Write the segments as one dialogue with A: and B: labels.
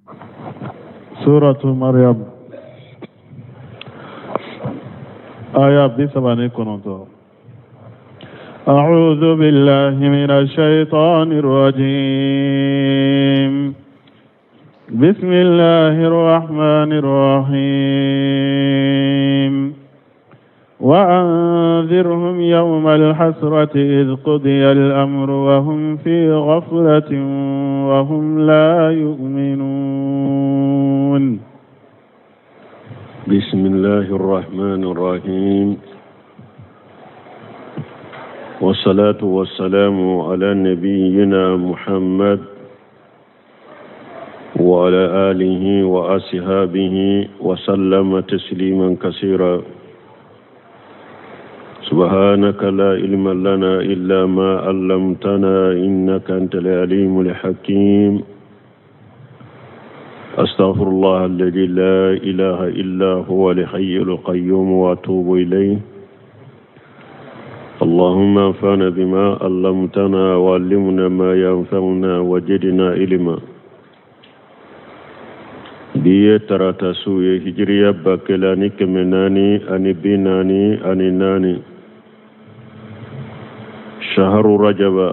A: سورة مريم آية 39. أعوذ بالله من الشيطان الرجيم. بسم الله الرحمن الرحيم. وأنذرهم يوم الحسرة إذ قضي الأمر وهم في غفلة وهم لا يؤمنون.
B: بسم الله الرحمن الرحيم، والصلاة والسلام على نبينا محمد وعلى آله وأصحابه وسلم تسليما كثيرا. سبحانك لا علم لنا إلا ما علمتنا إنك أنت العليم الحكيم. أستغفر الله الذي لا إله إلا هو الحي القيوم وأتوب إليه. اللهم انفعنا بما علمتنا وعلمنا ما ينفعنا وزدنا علما. Bi ye tarata su ye, hijiriya 1444, shaharu rajaba,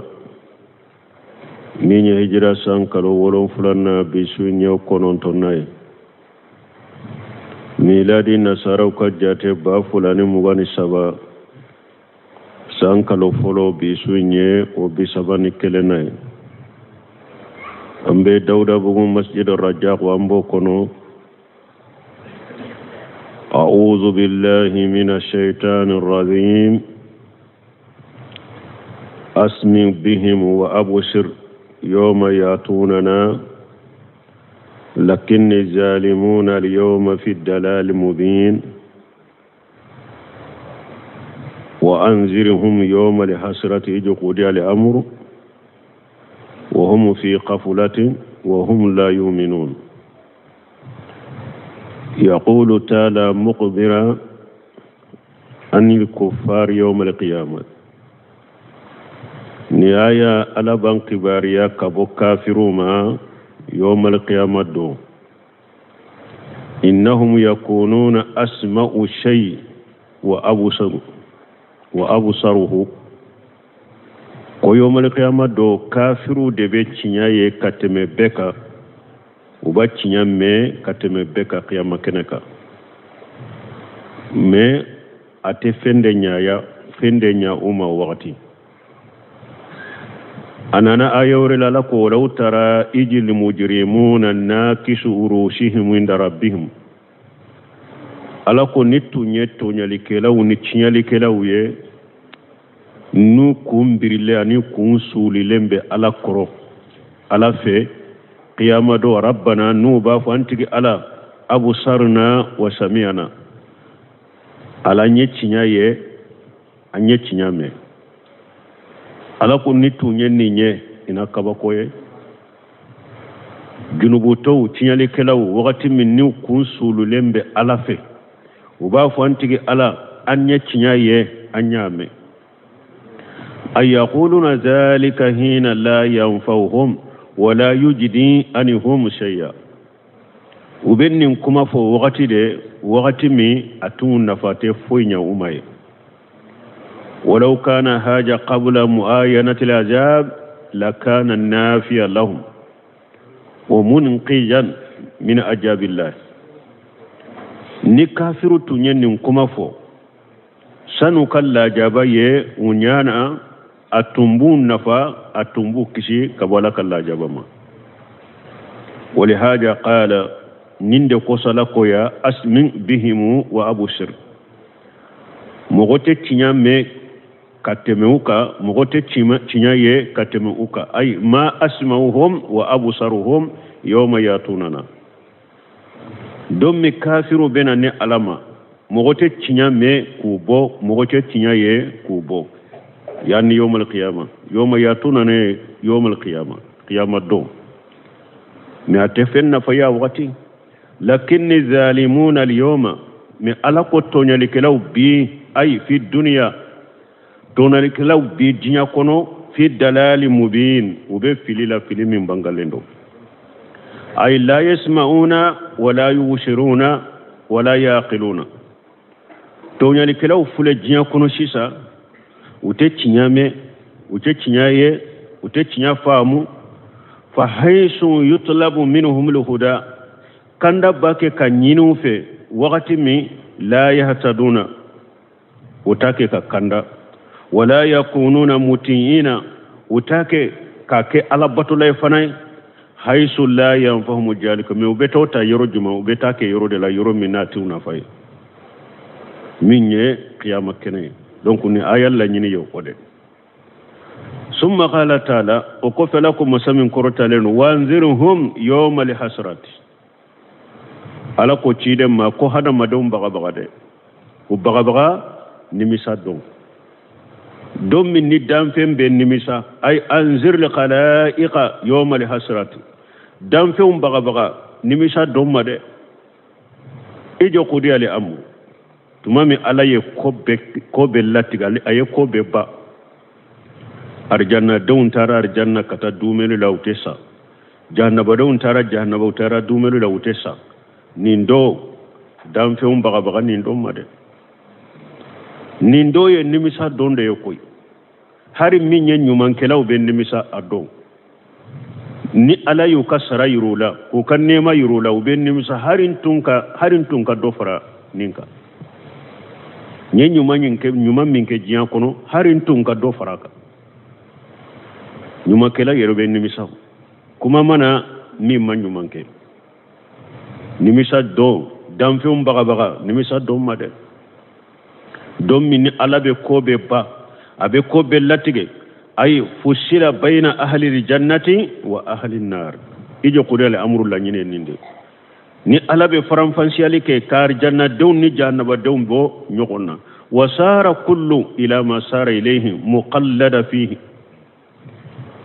B: min ye hijira san kalo wolonfilanan, bi su ɲɛ kɔnɔntɔnna ye. Miladi nasaraw ka jate, 2023 san kalo fɔlɔ, bi su ɲɛ o 31nan ye. An bɛ Dawudabugu Masjid Rajak, an b'o kɔnɔ. أعوذ بالله من الشيطان الرجيم. أسمع بهم وأبصر يوم يأتوننا لكن الظالمون اليوم في الضلال المبين. وأنذرهم يوم الحسرة إذ قضي الأمر وهم في غفلة وهم لا يؤمنون. يقول تعالى مخبرا عن الكفار يوم القيامة. Nin aya, Ala b'an kibaruya ka bɔ kafiru ma يوم القيامة don. إنهم يكونون أسمع شيء وأبصره. Ko يوم القيامة don, kafiru de bɛ tiɲɛ ye ka tɛmɛ bɛɛ kan, u b'a tiɲɛ mɛn ka tɛmɛ bɛɛ kan kiyama kɛnɛ kan. Mais a tɛ fɛn de ɲaya, fɛn de ɲa u ma o wagati. A nana aya wɛrɛ la, Ala ko: ولو ترى إذ المجرمون ناكسوا رؤوسهم عند ربهم. Ala ko ni tun ye tɔɲalikɛlaw ni tiɲɛlikɛlaw ye, n'u kun birilen ani kun suulilen bɛ Ala kɔrɔ, Ala fɛ kiyama don. ربنا, n'u b'a fɔ: an tigi Ala, أبصرنا وسمعنا. Ala, an ye tiɲɛ ye, an ye tiɲɛ mɛn. Ala ko ni tun ye nin ye, ina kabako ye. Junubutɔw, tiɲɛlikɛlaw, wagati min n'u kun suululen bɛ Ala fɛ, u b'a fɔ: an tigi Ala, an ye tiɲɛ ye, an y'a mɛn. أيقولون ذلك حين لا ينفعهم ولا يجدي عنهم شيئا. U bɛ nin kuma fɔ wagati de, wagati min a tun nafa tɛ foyi ɲɛ u ma ye. ولو كان هذا قبل معاينة العذاب لكان نافعا لهم ومنقذا من عذاب الله. Ni kafiru tun ye nin kuma fɔ sanu ka lajaba ye u ɲana, a tun b'u nafa, a tun b'u kisi ka bɔ Ala ka lajaba ma. ولهذا قال, nin de kosala koya: أسمع بهم وأبصر. Mɔgɔ tɛ tiɲɛ mɛn ka tɛmɛ u kan, mɔgɔ tɛ tiɲɛ ye ka tɛmɛ u kan. أي ما أسمعهم وأبصرهم يوم يأتوننا. Don min kafiru bɛna ne Ala ma, mɔgɔ tɛ tiɲɛ mɛn k'u bɔ, mɔgɔ tɛ tiɲɛ ye k'u bɔ. يعني يوم القيامة، يوم يأتوننا يوم القيامة, qiyama don. Mais a tɛ fɛn nafa ya wagati. لكن الظالمون اليوم, mais Ala ko tɔɲɔlikɛlaw bi, أي في الدنيا, tɔɲɔlikɛlaw bi diɲɛ kɔnɔ, في ضلال مبين, u bɛ fili la, fili min bangalen don. Ay la yasma'una wala yubsiruna wala yaqiluna. Tɔɲalikɛlaw filɛ diɲɛ kɔnɔ sisan, u tɛ tiɲɛ mɛn, u tɛ tiɲɛ ye, u tɛ tiɲɛ faamu. Fa haythu yutlabu minhum alhuda, kanda b'a kɛ ka ɲini u fɛ wagati min, la yahtaduna, u t'a kɛ ka kanda. Wala yakununa mutiina, u t'a kɛ k'a kɛ ala batola ye fana ye. Haythu la yanfahumu jalika, mais u bɛ t'o ta yɔrɔ jumɛn? U bɛ taa kɛ yɔrɔ de la, yɔrɔ min n'a t'u nafa ye, min ye kiyama kɛnɛ ye. Donc ni aya laɲini ye o de. Summa qala taala, o kɔfɛ la ko masa min kɔrɔtalen don, wanzirhum yawma lihasrati. Ala ko ciden ma ko hadamadenw bagabaga dɛ, u bagabaga nimisa don, don min ni danfɛn bɛ nimisa. Ay anzir lkhalaiqa yawma lihasrati, danfɛnw bagabaga nimisa don ma dɛ. I jɔ kudiya li amru, tuma min ala ye ko bɛɛ latigɛ, a ye ko bɛɛ ban. Arijannadenw taara arijanna ka taa dumuni la, u tɛ sa. Jahannabadenw taara jahannaba, u taara dumuni la, u tɛ sa. Nin don danfɛnw bagabaga nin don ma dɛ. Nin don ye nimisa don de ye koyi. Hari min ye ɲumankɛlaw bɛ nimisa a don. Ni ala y'u ka sara yir'u la, k'u ka nɛɛma yir'u la, u bɛ nimisa hari tun ka dɔ fara nin kan. N ye ɲuman min kɛ diɲɛ kɔnɔ, hari tun ka dɔ fara a kan. Ɲumankɛla yɛrɛ bɛ nimisa. Kuma mana min ma ɲuman kɛ. Nimisa don, danfɛnw bagabaga, nimisa don ma dɛ. Don min ni ala bɛ ko bɛɛ ban, a bɛ ko bɛɛ latigɛ. Ayi fusila bayna ahli jannati wa ahli nar. I jɔ kudiya le amuru laɲini nin de. Ni ala bɛ faranfansiyali kɛ ka jannadenw ni jahannabadenw bɔ ɲɔgɔn na. Wa sara kullu ila ma sara ilayhi muqallada fihi.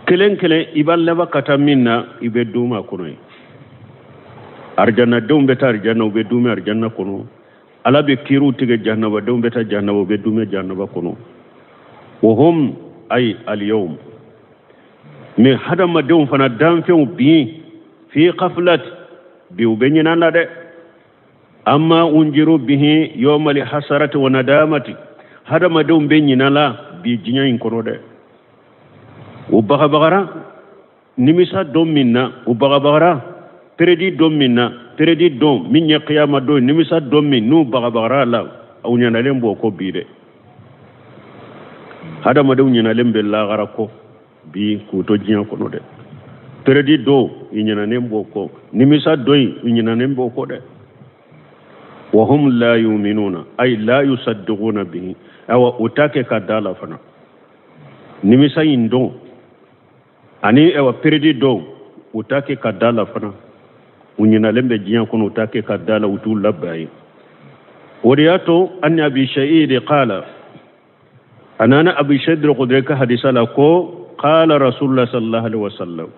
B: Kelen kelen i b'a laban ka taa min na, i bɛ duuma kɔnɔ ye. Arijannadenw bɛ taa arijanna, u bɛ duumɛ arijanna kɔnɔ. Ala bɛ kiiriw tigɛ jahannabadenw bɛ taa jahannaba, u bɛ duumɛ jahannaba kɔnɔ. Wa hum ay al-yawm. Mais hadamadenw fana danfɛnw bin fi ghaflat, bi u bɛ ɲinɛ na dɛ. Amma unjiru bihi yawma al-hasarati wa nadamati, hadamadenw bɛ ɲinɛ la bi diɲɛ in kɔnɔ dɛ. U bagabagara nimisa don min na, u bagabagara peredi don min na, peredi don min ye kiyama don, nimisa don min n'u bagabagara la, aw ɲinalen b'o kɔ bi dɛ. Hadamadenw ɲinalen bɛ lagara kɔ bi k'u to diɲɛ kɔnɔ dɛ. Peredi don i ɲinalen b'o kɔ, nimisa don i ɲinalen b'o kɔ dɛ. Wa hum la yuminuna ay la yusaddiquna bihi, awa u t'a kɛ ka da la fana. Nimisa in don ani awa peredi don u t'a kɛ ka da la fana. U ɲinalen bɛ diɲɛ kɔnɔ, u t'a kɛ ka da la, u t'u labɛn ye. O de y'a to an abi sa'id qala, anana abi sa'id al-khudri ka hadisa la ko qala rasulullah sallallahu alaihi wasallam,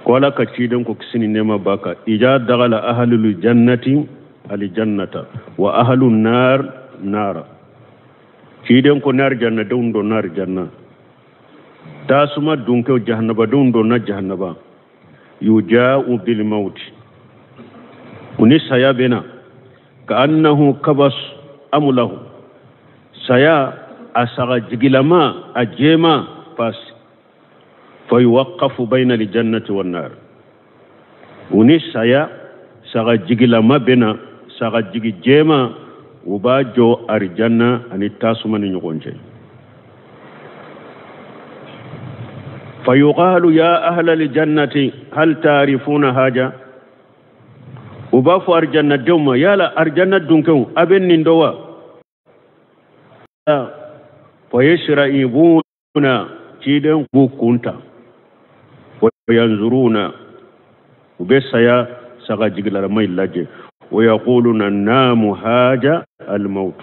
B: ko ala ka ciden ko kisi ni nɛɛma b'a kan, ija dagala ahlul jannati aljannata wa ahlun nar nara. Ciden ko nar jannadenw donna janna, tasuma dunkew jahannabadenw donna jahannaba. Yuja'u bil mauti, u ni saya bɛ na, ka annahu kabas amulahu, saya a saga jigilama a jɛma pas. Fa yuwaqqafu bayna aljannati wan nar, u ni saya saga jigilama bɛ na, saga jigi jɛma, u b'a jɔ arijanna ani tasuma ni ɲɔgɔn cɛ. Fa yuqalu ya ahla aljannati hal ta'rifuna haja, u b'a fɔ arijannadenw ma, yala arijanna dunkew a bɛ nin dɔn wa? Fa yashra'ibuna, ciden b'u kun ta, wa yanzuruna, u bɛ saya saga jigilalama in lajɛ. Wa yaquluna namu haja al-maut,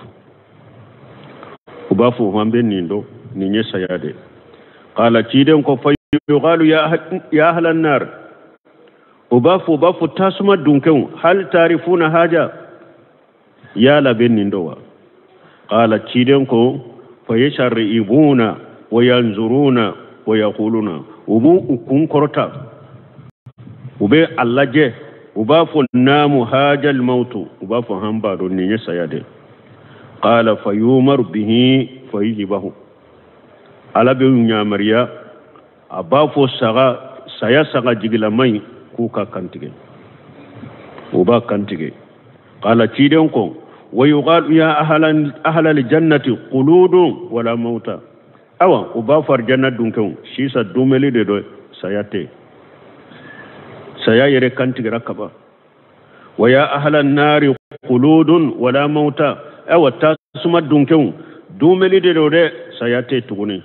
B: u b'a fɔ an bɛ nin dɔn, nin ye saya de. Qala, ciden ko fa yuqalu ya ahla an-nar, u b'a fɔ tasuma dunkew, hal ta'rifuna haja, yala bɛ nin dɔn wa? Qala, ciden ko fa yashra'ibuna wa yanzuruna wa yaquluna, u b'u kun kɔrɔta U bɛ a lajɛ, u b'a fɔ naamu hajal mautu, u b'a fɔ han b'a dɔn nin ye saya de. Qala fayumaru bihi fayujibahu, Ala bɛ yamaruya, a b'a fɔ saga saya saga jigilama in k'u ka kantigɛ, u b'a kantigɛ. Qala ciden ko wa yuqalu ya ahlal jannati quludun wala mauta, awa u b'a fɔ aljanna dunkew sisan dumeli de don, saya tɛ, saya yɛrɛ kantigɛra kaban. Wa ya ahlan nari quludun wala mauta, awa tasuma dunkew dumeli de don dɛ, saya tɛ tuguni.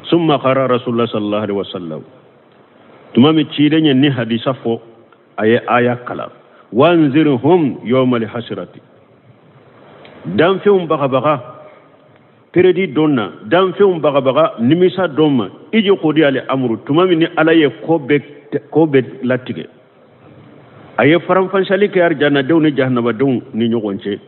B: Summa qara rasulullah sallallahu alaihi wasallam, tuma min ciden ye ni hadisa fɔ, a ye aya kalan, wanzirhum yawmal hasrati, danfɛnw bagabaga peredi don na, danfɛnw bagabaga nimisa don ma, iji kodi ale amuru, tuma min ni Ala ye ko bɛɛ latigɛ, a ye faranfansali kɛ arijanadenw ni jahanabadenw ni ɲɔgɔn cɛ.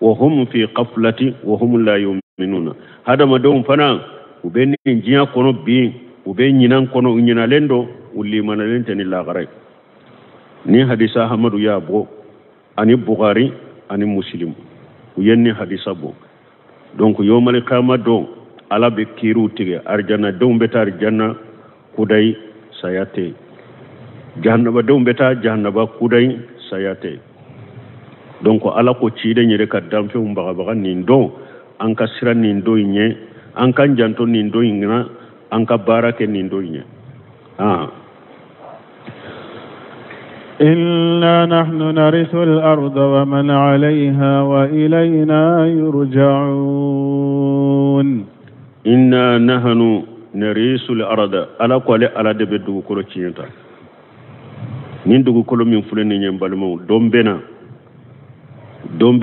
B: Wa hum fi qaflati wa hum la yu'minuna, hadamadenw fana u bɛ nin diɲɛ kɔnɔ bi, u bɛ ɲinan kɔnɔ, u ɲinalen don, u limanalen tɛ ni lagara ye. Ni hadisa Hamadu y'a bɔ, ani Bukhari ani Muslim, u ye ni hadisa bɔ. Donc yawmal qiyama don, Ala bɛ kiiriw tigɛ, arijanadenw bɛ taa arijana kudayi, saya tɛ yen, jahanabadenw bɛ taa jahanaba kudayi, saya tɛ yen. Donc Ala ko ciden yɛrɛ ka danfɛnw bagabaga nin don, an ka siran nin don in ɲɛ, an k'an janto nin don in na, an ka baara kɛ nin don in ɲɛ.
A: إنا نحن نرث الأرض ومن عليها وإلينا يرجعون.
B: إنا نحن نرث الأرض, Ala ko ale Ala de bɛ dugukolo tiɲɛ ta. Nin dugukolo min filɛ nin ye n balimaw, don bɛ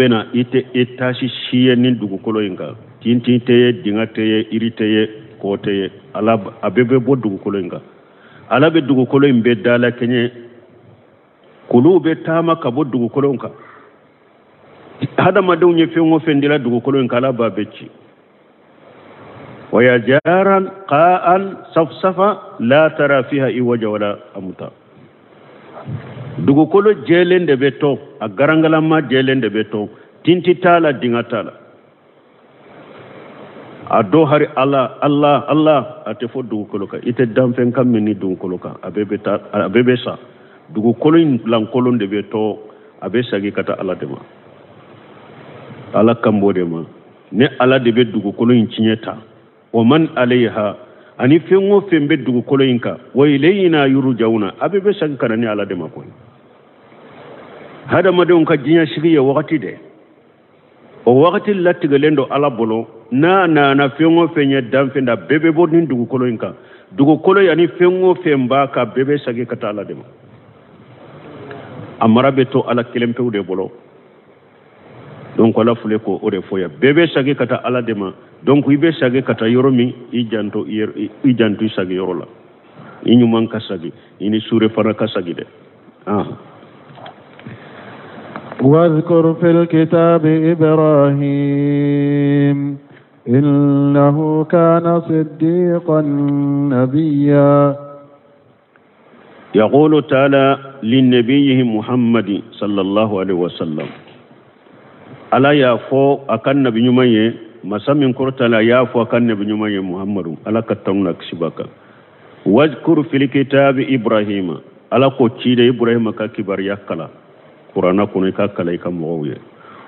B: na i tɛ étage si ye nin dugukolo in kan, tintin tɛ ye, dingɛ tɛ ye, yiri tɛ ye, kɔ tɛ ye, Ala a bɛɛ bɛ bɔ dugukolo in kan. Ala bɛ dugukolo in bɛɛ dalakɛɲɛ, kuluw bɛ taama ka bɔ dugukolo in kan. Hadamadenw ye fɛn o fɛn dila dugukolo in kan, Ala b'a bɛɛ ci. Wa yajaran qa'an safsafa la tara fiha iwaja wala amuta, dugukolo jɛlen de bɛ to, a garangalama jɛlen de bɛ to, tinti t'a la, dingɛ t'a la. A dɔ hari Ala Allah Allah a tɛ fɔ dugukolo kan, i tɛ danfɛn kan min ni dugukolo kan, a bɛɛ bɛ taa, a bɛɛ bɛ sa. Dugukolo in lankolon de bɛ to, a bɛ segin ka taa Ala de ma, Ala kan b'o de ma. Ni Ala de bɛ dugukolo in tiɲɛ ta, wa man alayha, ani fɛn o fɛn bɛ dugukolo in kan, wa ilayna yurja'una, a bɛɛ bɛ segin ka na ni Ala de ma koyi. Hadamadenw ka diɲɛ sigi ye wagati de, o wagati latigɛlen don Ala bolo. N'a nana fɛn o fɛn ye danfɛn da, bɛɛ bɛ bɔ nin dugukolo in kan. Dugukolo yanni fɛn o fɛn b'a kan, bɛɛ bɛ segin ka taa Ala de ma. A mara bɛ to Ala kelen pewu de bolo. Donc Ala filɛ ko o de fɔ yan, bɛɛ bɛ segin ka taa Ala de ma. Donc i bɛ segin ka taa yɔrɔ min, i janto i janto i segin yɔrɔ la, i ɲuman ka segin, i ni sure fana ka segin dɛ.
A: واذكر في الكتاب إبراهيم إنه كان صديقا نبيا.
B: يقول تعالى لنبيه محمد صلى الله عليه وسلم، ألا يافو أكن نبي نيمانيه مسامين كرتلا يافو أكن نبي نيمانيه محمد ألا كتمنا كسبك. واذكر في الكتاب إبراهيم، ألا كوتشيد إبراهيم ككبر يكلا قرآن كونك كلايك مغوية.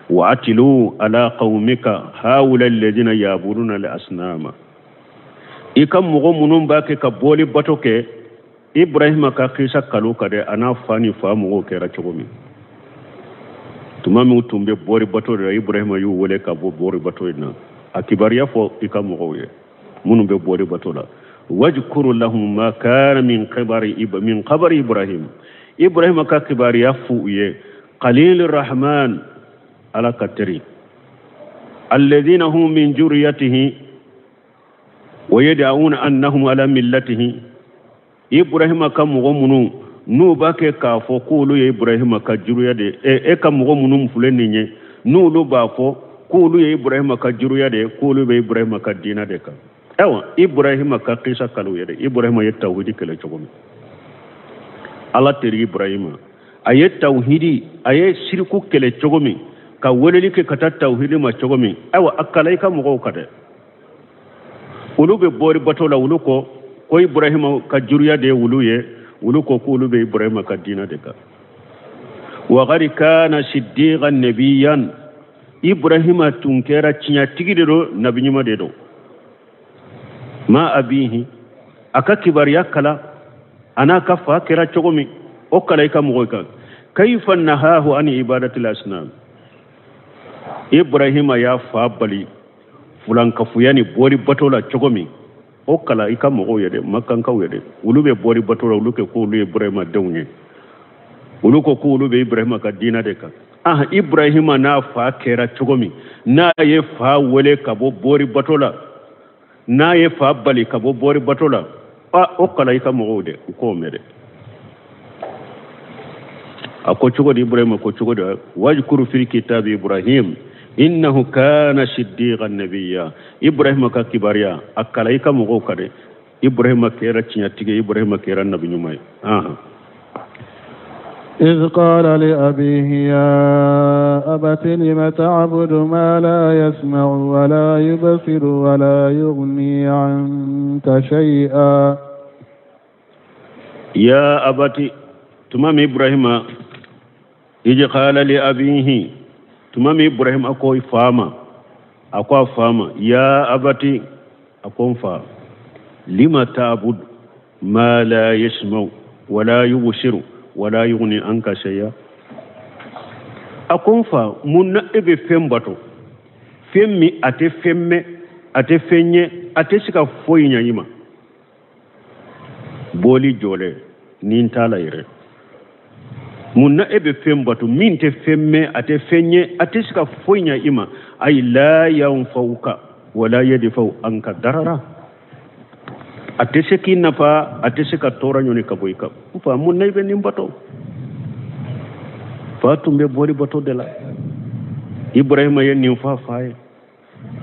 B: وأتلو على قومك هؤلاء الذين يعبدون الأصنام، إكم مغمنون باك كبولي باتوكي Ibrahima ka kisa kalo ka dɛ, a n'a fa ni fa mɔgɔw kɛra cogo min. Tuma min tun bɛ bɔri bato de la, Ibrahima y'u wele ka bɔ bɔri bato in na, a kibaruya fɔ i ka mɔgɔw ye minnu bɛ bɔri bato la. Wajkuru lahum ma kana min khabari Ibrahim, Ibrahima ka kibaruya f'u ye. Khalil Rahman, Ala ka teri, alladhina hum min juriyatihi wa yad'una annahum ala millatihi. Ibrahima ka mɔgɔ minnu n'u b'a kɛ k'a fɔ k'olu ye Ibrahima ka juruya de ye, e ka mɔgɔ minnu filɛ nin ye, n'olu b'a fɔ k'olu ye Ibrahima ka juruya de ye, k'olu bɛ Ibrahima ka diinɛ de kan. Ayiwa, Ibrahima ka kisa kalo ye dɛ, Ibrahima ye tawhidi kɛlɛ cogo min. Ala teri Ibrahima a ye tawhidi a ye siriku kɛlɛ cogo min ka weleli kɛ ka taa tawhidi ma cogo min ayiwa a kalan i ka mɔgɔw kan dɛ olu bɛ bɔri bato la olu ko ko Ibrahima ka juruya de ye olu ye olu ko k'olu bɛ Ibrahima ka diina de kan wa qad kana siddiqan nabiyyan Ibrahima tun kɛra tiɲɛtigi de don nabi ɲuman de don ma abihi a ka kibaruya kalan a n'a ka fa kɛra cogo min o kalan i ka mɔgɔw kan kayfa nahahu an ibadatil asnam Ibrahima y'a fa bali fulankafoya ni bɔri bato la cogo min o kalan i ka mɔgɔw ye dɛ makankaw ye dɛ olu bɛ bɔri bato la olu kɛ k'olu ye Ibrahima denw ye olu ko k'olu bɛ Ibrahima ka diina de kan ah Ibrahima n'a fa kɛra cogo min n'a ye fa wele ka bɔ bɔri bato la n'a ye fa bali ka bɔ bɔri bato la ah o kalan i ka mɔgɔw dɛ u k'o mɛn dɛ a ko cogo di Ibrahima ko cogo di wajkuru fil kitabi Ibrahim innahu kana siddiqan nabiyya Ibrahima ka kibaruya a kalan i ka mɔgɔw kan dɛ Ibrahima kɛra tiɲɛtigi ye Ibrahima kɛra nabi ɲuman ye ahan
A: إذ قال لأبيه يا أبت لم تعبد ما لا يسمع ولا يبصر ولا يغني عنك شيئا
B: يا أبت tuma min Ibrahima إذ قال لأبيه tuma min Ibrahima ko i fa ma a ko a fa ma يا أبت a ko n fa لم تعبد ما لا يسمع ولا يبصر ولا يغني عنك شيئا a ko n fa mun na e bɛ fɛn bato fɛn min a tɛ fɛn mɛn a tɛ fɛn ye a tɛ se ka foyi ɲɛ i ma bɔli jɔlen ni n t'a la yɛrɛ mun na e bɛ fɛn bato min tɛ fɛn mɛn a tɛ fɛn ye a tɛ se ka foyi ɲɛ i ma أي لا ينفعك ولا يدفع عنك ضررا a tɛ se k'i nafa a tɛ se ka tɔɔrɔ ɲɔni ka bɔ i kan n fa mun na i bɛ nin bato fa tun bɛ bɔli bato de la Ibrahima ye nin fɔ a fa ye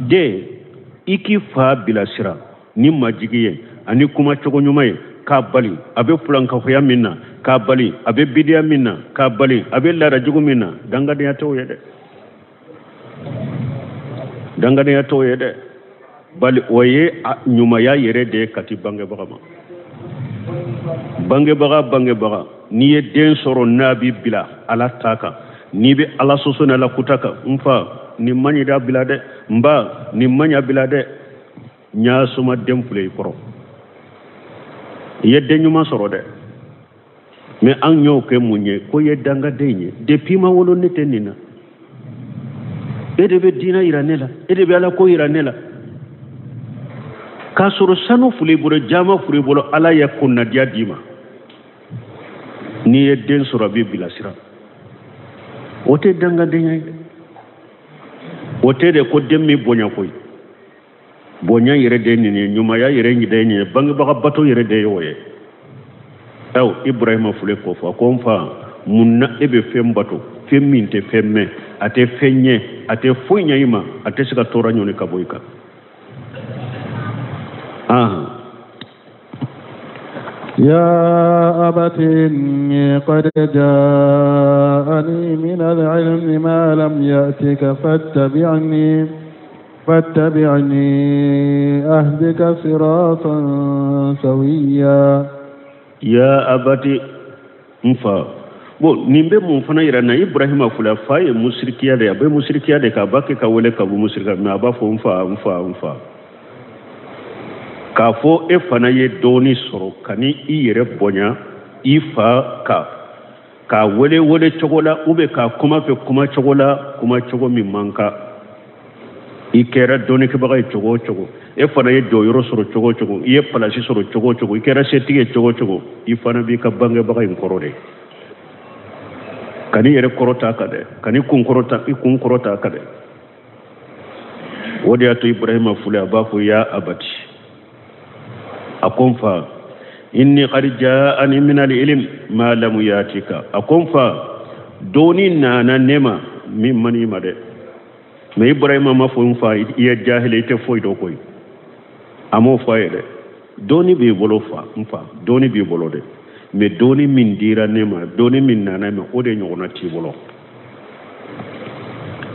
B: den i k'i fa bilasira ni majigi ye ani kumacogo ɲuman ye k'a bali a bɛ fulankafoya min na k'a bali a bɛ bidiya min na k'a bali a bɛ laada jugu min na dangadenya t'o ye dɛ dangadenya t'o ye dɛ bali o ye ɲumanya yɛrɛ de ye ka ti bangebaga ma bangebaga bangebaga n'i ye den sɔrɔ n'a b'i bila ala ta kan n'i bɛ ala sɔsɔ ni ala kuta kan n fa nin man ɲi da bila dɛ n ba nin man ɲi bila dɛ ɲaasuma den filɛ i kɔrɔ i ye den ɲuman sɔrɔ dɛ mais an y'o kɛ mun ye ko ye dangaden ye depuis ma wolo ne tɛ nin na e de bɛ diinɛ yira ne la e de bɛ ala ko yira ne la k'a sɔrɔ sanu filɛ i bolo jama filɛ i bolo ala ye kunnadiya d'i ma n'i ye den sɔrɔ a b'i bilasira o tɛ dangadenya ye o tɛ de ko den min bonya koyi bonya yɛrɛ de ye nin ye ɲumanya yɛrɛ de ye nin ye bangebaga bato yɛrɛ de ye o ye aw Ibrahima filɛ k'o fɔ a ko n fa mun na e bɛ fɛn bato fɛn min tɛ fɛn mɛn a tɛ fɛn ɲɛ a tɛ foyi ɲɛ i ma a tɛ se ka tɔɔrɔ ɲɔni ka bɔ i kan ahan
A: يا أبت إني قد جاءني من العلم ما لم يأتك فاتبعني فاتبعني أهدك صراطا سويا
B: يا أبت n fa bon nin bɛ mun fana yira na Ibrahima filɛ fa ye musirikiya de a bɛ musirikiya de k'a b'a kɛ ka wele ka bɔ musirikiya mais a b'a fɔ n fa n fa n fa k'a fɔ e fana ye dɔɔni sɔrɔ ka ni i yɛrɛ bonya i fa kan k'a wele wele cogo la ou bien k'a kuma fɛ kuma cogo la kuma cogo min man kan i kɛra dɔnnikɛbaga ye cogo o cogo e fana ye jɔyɔrɔ sɔrɔ cogo o cogo i ye palasi sɔrɔ cogo o cogo i kɛra setigi ye cogo o cogo i fana b'i ka bangebaga in kɔrɔ de kan'i yɛrɛ kɔrɔta a kan dɛ kan'i kun kɔrɔta i kun kɔrɔta a kan dɛ o de y'a to Ibrahima filɛ a b'a fɔ يا أبت a ko n fa إني قد جاءني من العلم ما لم يأتك a ko n fa dɔnni nana ne ma min ma n'i ma dɛ mais Ibrahima ma fɔ n fa i ye jahili i tɛ foyi dɔn koyi a m'o fɔ a ye dɛ dɔnni b'i bolo fa n fa dɔnni b'i bolo dɛ. Mais dɔnni min dira ne ma, dɔnni min nana ma, o de ɲɔgɔnna t'i bolo.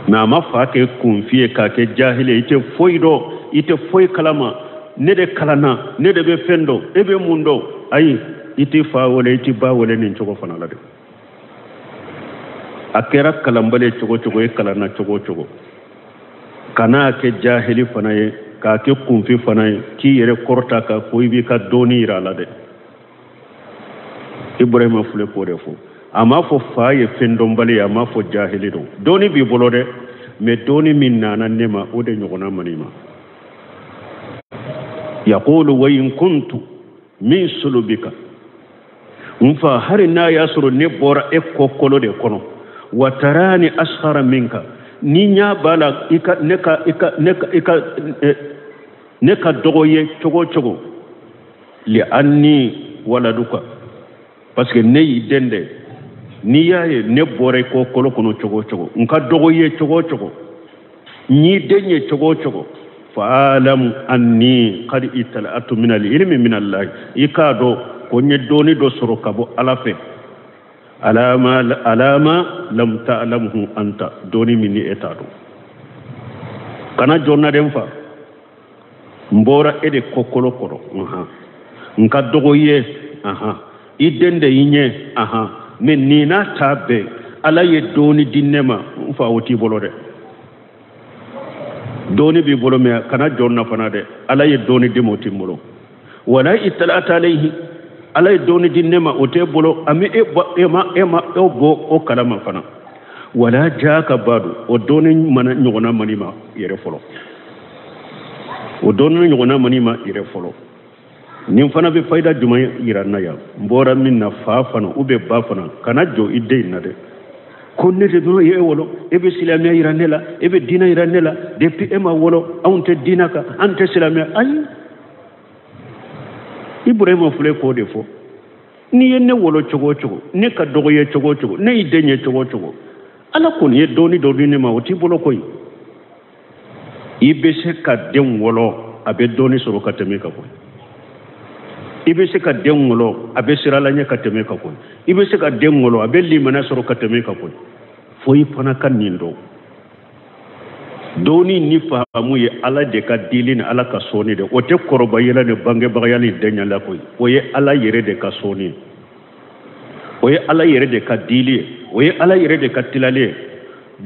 B: Mais a ma fa kɛ kunfin ye k'a kɛ jahili ye, i tɛ foyi dɔn, i tɛ foyi kalama, ne de kalanna, ne de bɛ fɛn dɔn, e bɛ mun dɔn? Ayi, i tɛ fa wele, i tɛ ba wele nin cogo fana la dɛ. A kɛra kalanbali ye cogo cogo, e kalanna cogo cogo, kan'a kɛ jahili fana ye, k'a kɛ kunfin fana ye, k'i yɛrɛ kɔrɔta k'a fɔ i b'i ka dɔnni yira a la dɛ. Ibrahima filɛ k'o de fɔ. A m'a fɔ fa ye fɛn dɔnbali ye, a m'a fɔ jahili don. Dɔnni b'i bolo dɛ, mais dɔnni min nana ne ma, o de ɲɔgɔnna man i ma. Yaqulu wa in kuntu min sulubika, n fa, hali n'a y'a sɔrɔ ne bɔra e kɔkolo de kɔnɔ, wa tarani asghara minka, ni ɲa b'a la i ka ne ka i ka ne ka i ka ne ka dɔgɔ ye cogo cogo, li anni waladuka, parce que ne y'i den de, n'i y'a ye ne bɔra i kɔkolo kɔnɔ cogo cogo, n ka dɔgɔ ye cogo cogo, n y'i den ye cogo cogo, fa'alamu anni qad ittala'tu min al-ilmi min Allah, i k'a dɔn ko n ye dɔnni dɔ sɔrɔ ka bɔ Ala fɛ, alama lam ta'lamhu anta, dɔnni min ni e t'a dɔn. Kana jɔ n na dɛ n fa, n bɔra e de kɔkolo kɔrɔ, n ka dɔgɔ ye, i den de y'i ɲɛ, mais nin n'a ta bɛɛ Ala ye dɔnni di ne ma, n fa, o t'i bolo dɛ. Dɔnni b'i bolo, mais kana jɔ n na fana dɛ, Ala ye dɔnni di ma, o t'i bolo. Wala ittala'ta alayhi, Ala ye dɔnni di ne ma, o t'e bolo, a ma e bɔ, e ma e ma e bɔ o kalama fana. Wala jaaka badu, o dɔnni mana ɲɔgɔnna mani ma yɛrɛ fɔlɔ, o dɔnni ɲɔgɔnna mani ma yɛrɛ fɔlɔ. Nin fana bɛ fayida jumɛn yira n na yan? N bɔra min na, fa fana ou bien ba fana, kana jɔ i den na dɛ, ko ne de dɔrɔn ye e wolo, e bɛ silamɛya yira ne la, e bɛ diinɛ yira ne la, depuis e ma wolo anw tɛ diinɛ kan, an tɛ silamɛya. Ayi, Ibrahima filɛ k'o de fɔ, n'i ye ne wolo cogo o cogo, ne ka dɔgɔ ye cogo o cogo, ne y'i den ye cogo o cogo, Ala kɔni ye dɔnni dɔ di ne ma, o t'i bolo koyi. I bɛ se ka den wolo, a bɛ dɔnni sɔrɔ ka tɛmɛ ka koyi. I bɛ se ka den wolo, a bɛ siran Ala ɲɛ ka tɛmɛ ka koyi. I bɛ se ka den wolo, a bɛ limaniya sɔrɔ ka tɛmɛ ka koyi. Fo i fana ka nin dɔn. Dɔnni ni faamu ye Ala de ka dili ni Ala ka sɔnni de. O tɛ kɔrɔbayala ni bangebagaya ni denya la koyi. O ye Ala yɛrɛ de ka sɔnni ye. O ye Ala yɛrɛ de ka dili ye. O ye Ala yɛrɛ de ka tilali ye.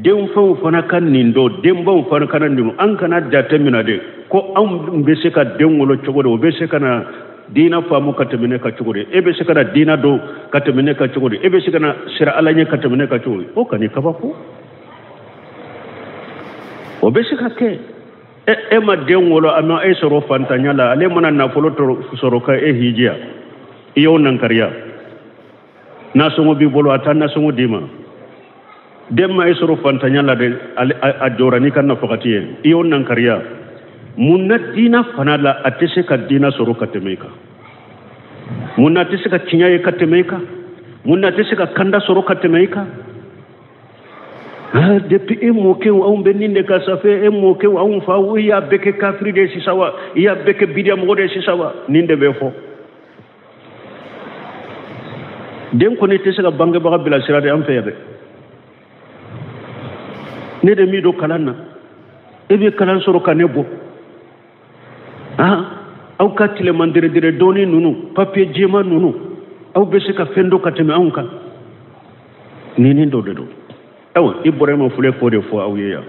B: Denfɛnw fana ka nin dɔn, denbaw fana ka nin dɔn. An kana jate minɛ de ko anw bɛ se ka den wolo cogo di, o bɛ se ka na diinɛ faamu ka tɛmɛ ne kan cogo di, e bɛ se ka na diinɛ dɔn ka tɛmɛ ne kan cogo di, e bɛ se ka na sira Ala ɲɛ ka tɛmɛ ne kan cogo di. O kan'i kabako. O bɛ se ka kɛ. E ma den wolo, a ma e sɔrɔ fantanya la, ale mana nafolo sɔrɔ ka e hijiya, i y'o nankariya. Nasɔngɔ b'i bolo, a taa nasɔngɔ d'i ma. Den ma e sɔrɔ fantanya la dɛ, a jɔra n'i ka nafakati ye, i y'o nankariya. Mun na diinɛ fana la a tɛ se ka diinɛ sɔrɔ ka tɛmɛ i kan? Mun na a tɛ se ka tiɲɛ ye ka tɛmɛ i kan? Mun na a tɛ se ka kanda sɔrɔ ka tɛmɛ i kan? Depuis e mɔkɛw anw bɛ nin de kan sanfɛ, e mɔkɛw anw faw, i y'a bɛɛ kɛ kafiri de ye sisan wa, i y'a bɛɛ kɛ bidiya mɔgɔ de ye sisan wa, nin de bɛ fɔ. Den kɔni tɛ se ka bangebaga bilasira de an fɛ yan dɛ. Ne de m'i don kalan na, e bɛ kalan sɔrɔ ka ne bɔ. Aw ka tileman deredere dɔɔni ninnu, papiye jɛman ninnu, aw bɛ se ka fɛn dɔ ka tɛmɛ anw kan. Nin dɔ de don. Ayiwa, Ibrahima filɛ k'o de fɔ aw ye yan.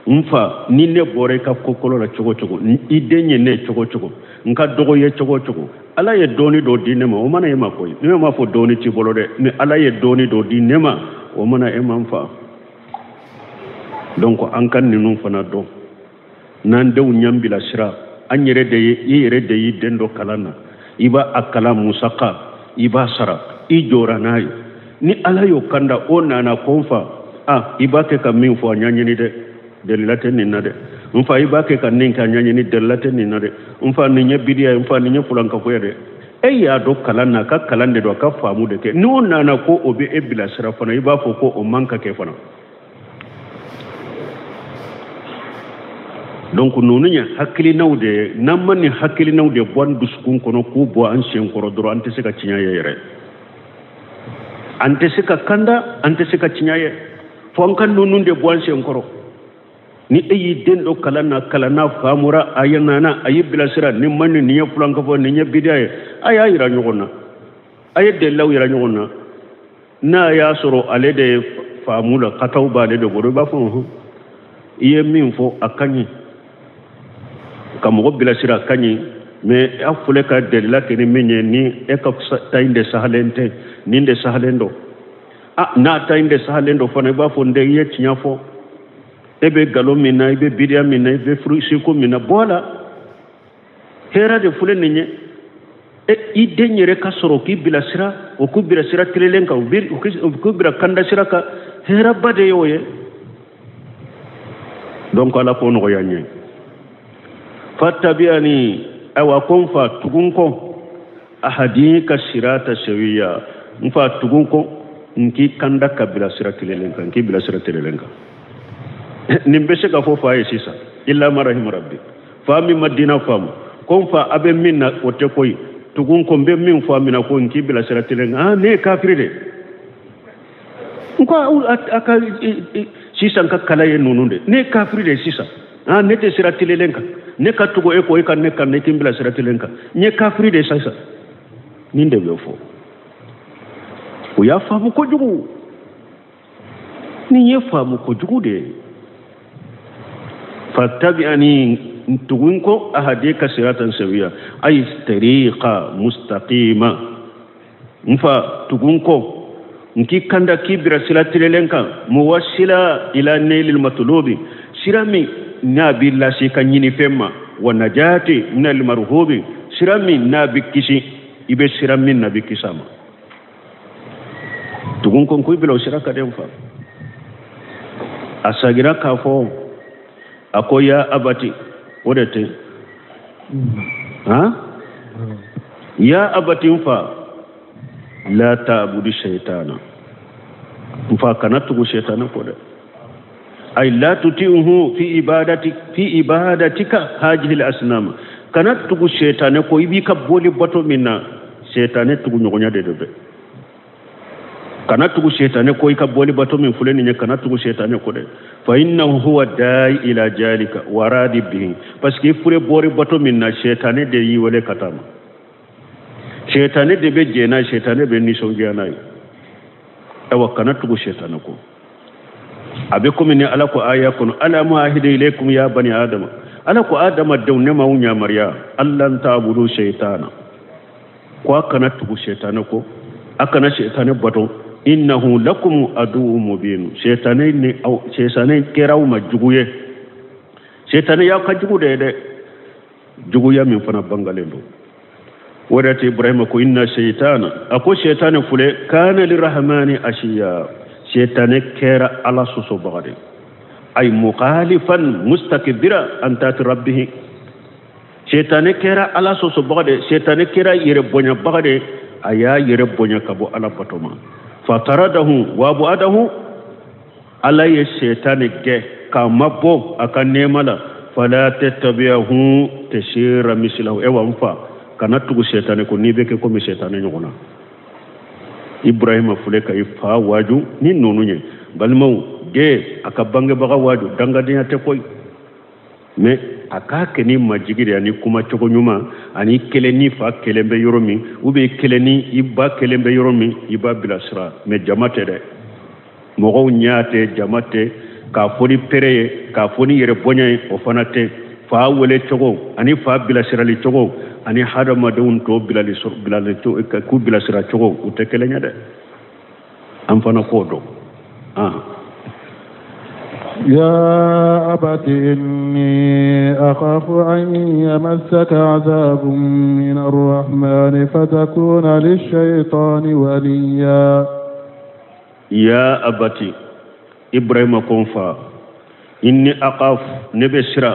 B: N fa, ni ne bɔra i ka kokolo la cogo cogo, i den ye ne cogo cogo, n ka dɔgɔ ye cogo cogo, Ala ye dɔɔni dɔ di ne ma, o mana e ma koyi. Ne m'a fɔ dɔɔni t'i bolo dɛ, mais Ala ye dɔɔni dɔ di ne ma, o mana e ma n fa. Donc an ka ninnu fana dɔn. N'an denw ɲan bilasira, an yɛrɛ de ye, i yɛrɛ de y'i den dɔ kalan na, i b'a a kalan musaka, i b'a sara, i jɔra n'a ye. Ni Ala y'o kanda, o nana ko n fa, i b'a kɛ ka min fɔ a ɲɛɲini dɛ, delila tɛ nin na dɛ. N fa, i b'a kɛ ka nin kɛ a ɲɛɲini, delila tɛ nin na dɛ. N fa, nin ye bidiya ye, n fa, nin ye fulankafoya dɛ. E y'a dɔn kalan na, a ka kalan de don, a ka faamu de kɛ. N'o nana ko o bɛ e bilasira fana, i b'a fɔ ko o man ka kɛ fana. Donc ninnu ye hakilinaw de ye. N'an ma nin hakilinaw de bɔ an dusukun kɔnɔ k'u bɔ an sen kɔrɔ dɔrɔn, an tɛ se ka tiɲɛ ye yɛrɛ. An tɛ se ka kanda, an tɛ se ka tiɲɛ ye. Fo an ka ninnu de bɔ an sen kɔrɔ. Ni e y'i den dɔ kalan na, kalan n'a faamura, a ye nana, a y'i bilasira, ni man nin ye fulankafɔ, nin ye bidiya ye, a y'a yira ɲɔgɔn na. A ye delilaw yira ɲɔgɔn na. N'a y'a sɔrɔ ale de ye faamu la, kataw b'ale de bolo, i b'a fɔ hɔn, i ye min fɔ a ka ɲi. Ka mɔgɔ bilasira a ka ɲi, mais a filɛ ka delila kɛ ni min ye, ni e ka ta in de sahalen tɛ, nin de sahalen don. A n'a ta in de sahalen don fana, i b'a fɔ n den, i ye tiɲɛ fɔ. E bɛ nkalon min na, i bɛ bidiya min na, i bɛ furusiko min na, bɔ a la. Hɛrɛ de filɛ nin ye. I den yɛrɛ ka sɔrɔ k'i bilasira, o k'u bilasira tilelen kan, o k'u bila kanda sira kan, hɛrɛba de y'o ye. Donc ala k'o nɔgɔya n ye. Fattabi'ani, ayiwa ko n fa tugu n kɔ, ahadika sirata sawiya, n fa tugu n kɔ, n k'i kanda ka bila sira tilelen kan, n k'i bila sira tilelen kan. Nin bɛ se ka fɔ fa ye sisan, illa ma rahima rabbi. Fa min ma diina faamu, ko n fa a bɛ min na o tɛ koyi, tugu n kɔ, n bɛ min fɔ a min na ko n k'i bila sira tilelen kan. Ah, ne ye kafiri de. N ko a ka sisan ka kala ye ninnu de, ne ye kafiri de sisan. Ah, ne tɛ sira tilelen kan, ne ka tugu e kɔ, e ka ne kan, ne k'i bila sira tilelen kan, n ye kafiri de sisan. Nin de bɛ fɔ. O y'a faamu kojugu. Nin ye faamu kojugu de ye. Fattabi'ani, tugu n kɔ, ahadika siratan sawiya, ay tariqa mustaqima. N fa tugu n kɔ, n k'i kanda k'i bila sira tilelen kan, muwassila ila nailil matlubi, sira min n'a b'i lase ka ɲinifɛn ma, wa najati min al marhubi, sira min n'a b'i kisi, i bɛ sira min na b'i kisi a ma. Tugu n kɔ, n k'i bila o sira kan dɛ n fa. A sagira k'a fɔ, a ko ya abati, o de tɛ. Han? Ya abati n fa, la ta'budu shaytana. N fa kana tugu shaytana kɔ dɛ. Ay la tuti'uhu fi ibadati, fi ibadatika hajihi al-asnam. Kana tugu shaytana kɔ, i b'i ka boli bato min na, shaytana tugu ɲɔgɔnya de don dɛ. Kana tugu shaytana kɔ, i ka boli bato min filɛ nin ye, kana tugu shaytana kɔ dɛ. Fa innahu huwa da'i ila jalika wa radi bihi. Parce que i filɛ bori bato min na, shaytana de y'i wele ka taa ma. Shaytana de bɛ jɛn n'a ye, shaytana bɛ nisɔndiya n'a ye. Ayiwa, kana tugu shaytana kɔ. A bɛ komi ni Ala ko aya kɔnɔ, alam ahida ilaykum ya bani adama. Ala ko adamadenw, ne m'aw yamaruya, allan ta'budu shaytana. Ko a kana tugu shaytana kɔ, a kana shaytana bato. Innahu lakum aduwwun mubin. Shaytana ni aw, shaytana kɛra aw ma jugu ye. Shaytana y'aw ka jugu de ye dɛ. Juguya min fana bangalen don. O de tɛ Ibrahima ko inna shaytana, a ko shaytana filɛ, kana lirahmani ashiya. Shaytana kɛra Ala sɔsɔbaga de ye. Ay mukhalifan mustakbira an taati rabbihi. Shaytana kɛra Ala sɔsɔbaga de ye, shaytana kɛra yɛrɛ bonyabaga de ye, a y'a yɛrɛ bonya ka bɔ Ala bato ma. Fataradahu wa abuadahu, Ala ye shaytana gɛn k'a mabɔ a ka nɛɛma la. Fala tattabi'ahu tasira mislahu. Ewa n fa, kana tugu shaytana ko, n'i bɛ kɛ komi shaytana ɲɔgɔn na. Ibrahima filɛ ka i fa waaju ni ninnu ye. Balimaw, den a ka bangebaga waaju, dangadenya tɛ koyi. Mais a k'a kɛ ni majigi de ye, ani kuma cogo ɲuman, ani kelen ni fa kelen bɛ yɔrɔ min, ou bien kelen ni i ba kelen bɛ yɔrɔ min, i b'a bilasira. Mais jama tɛ dɛ, mɔgɔw ɲɛ tɛ, jama tɛ. K'a fɔ ni pere ye, k'a fɔ ni yɛrɛ bonya ye, o fana tɛ. Fa wele cogo ani fa bilasirali cogo ani hadamadenw tɔ bilali sɔrɔ, bilali to, k'u bilasira cogo, u tɛ kelen ye dɛ. An fana k'o dɔn.
A: يا أبت إني أخاف أن يمسك عذاب من الرحمن فتكون للشيطان وليا.
B: يا أبت إبراهيم كونفا إني أخاف نبشرا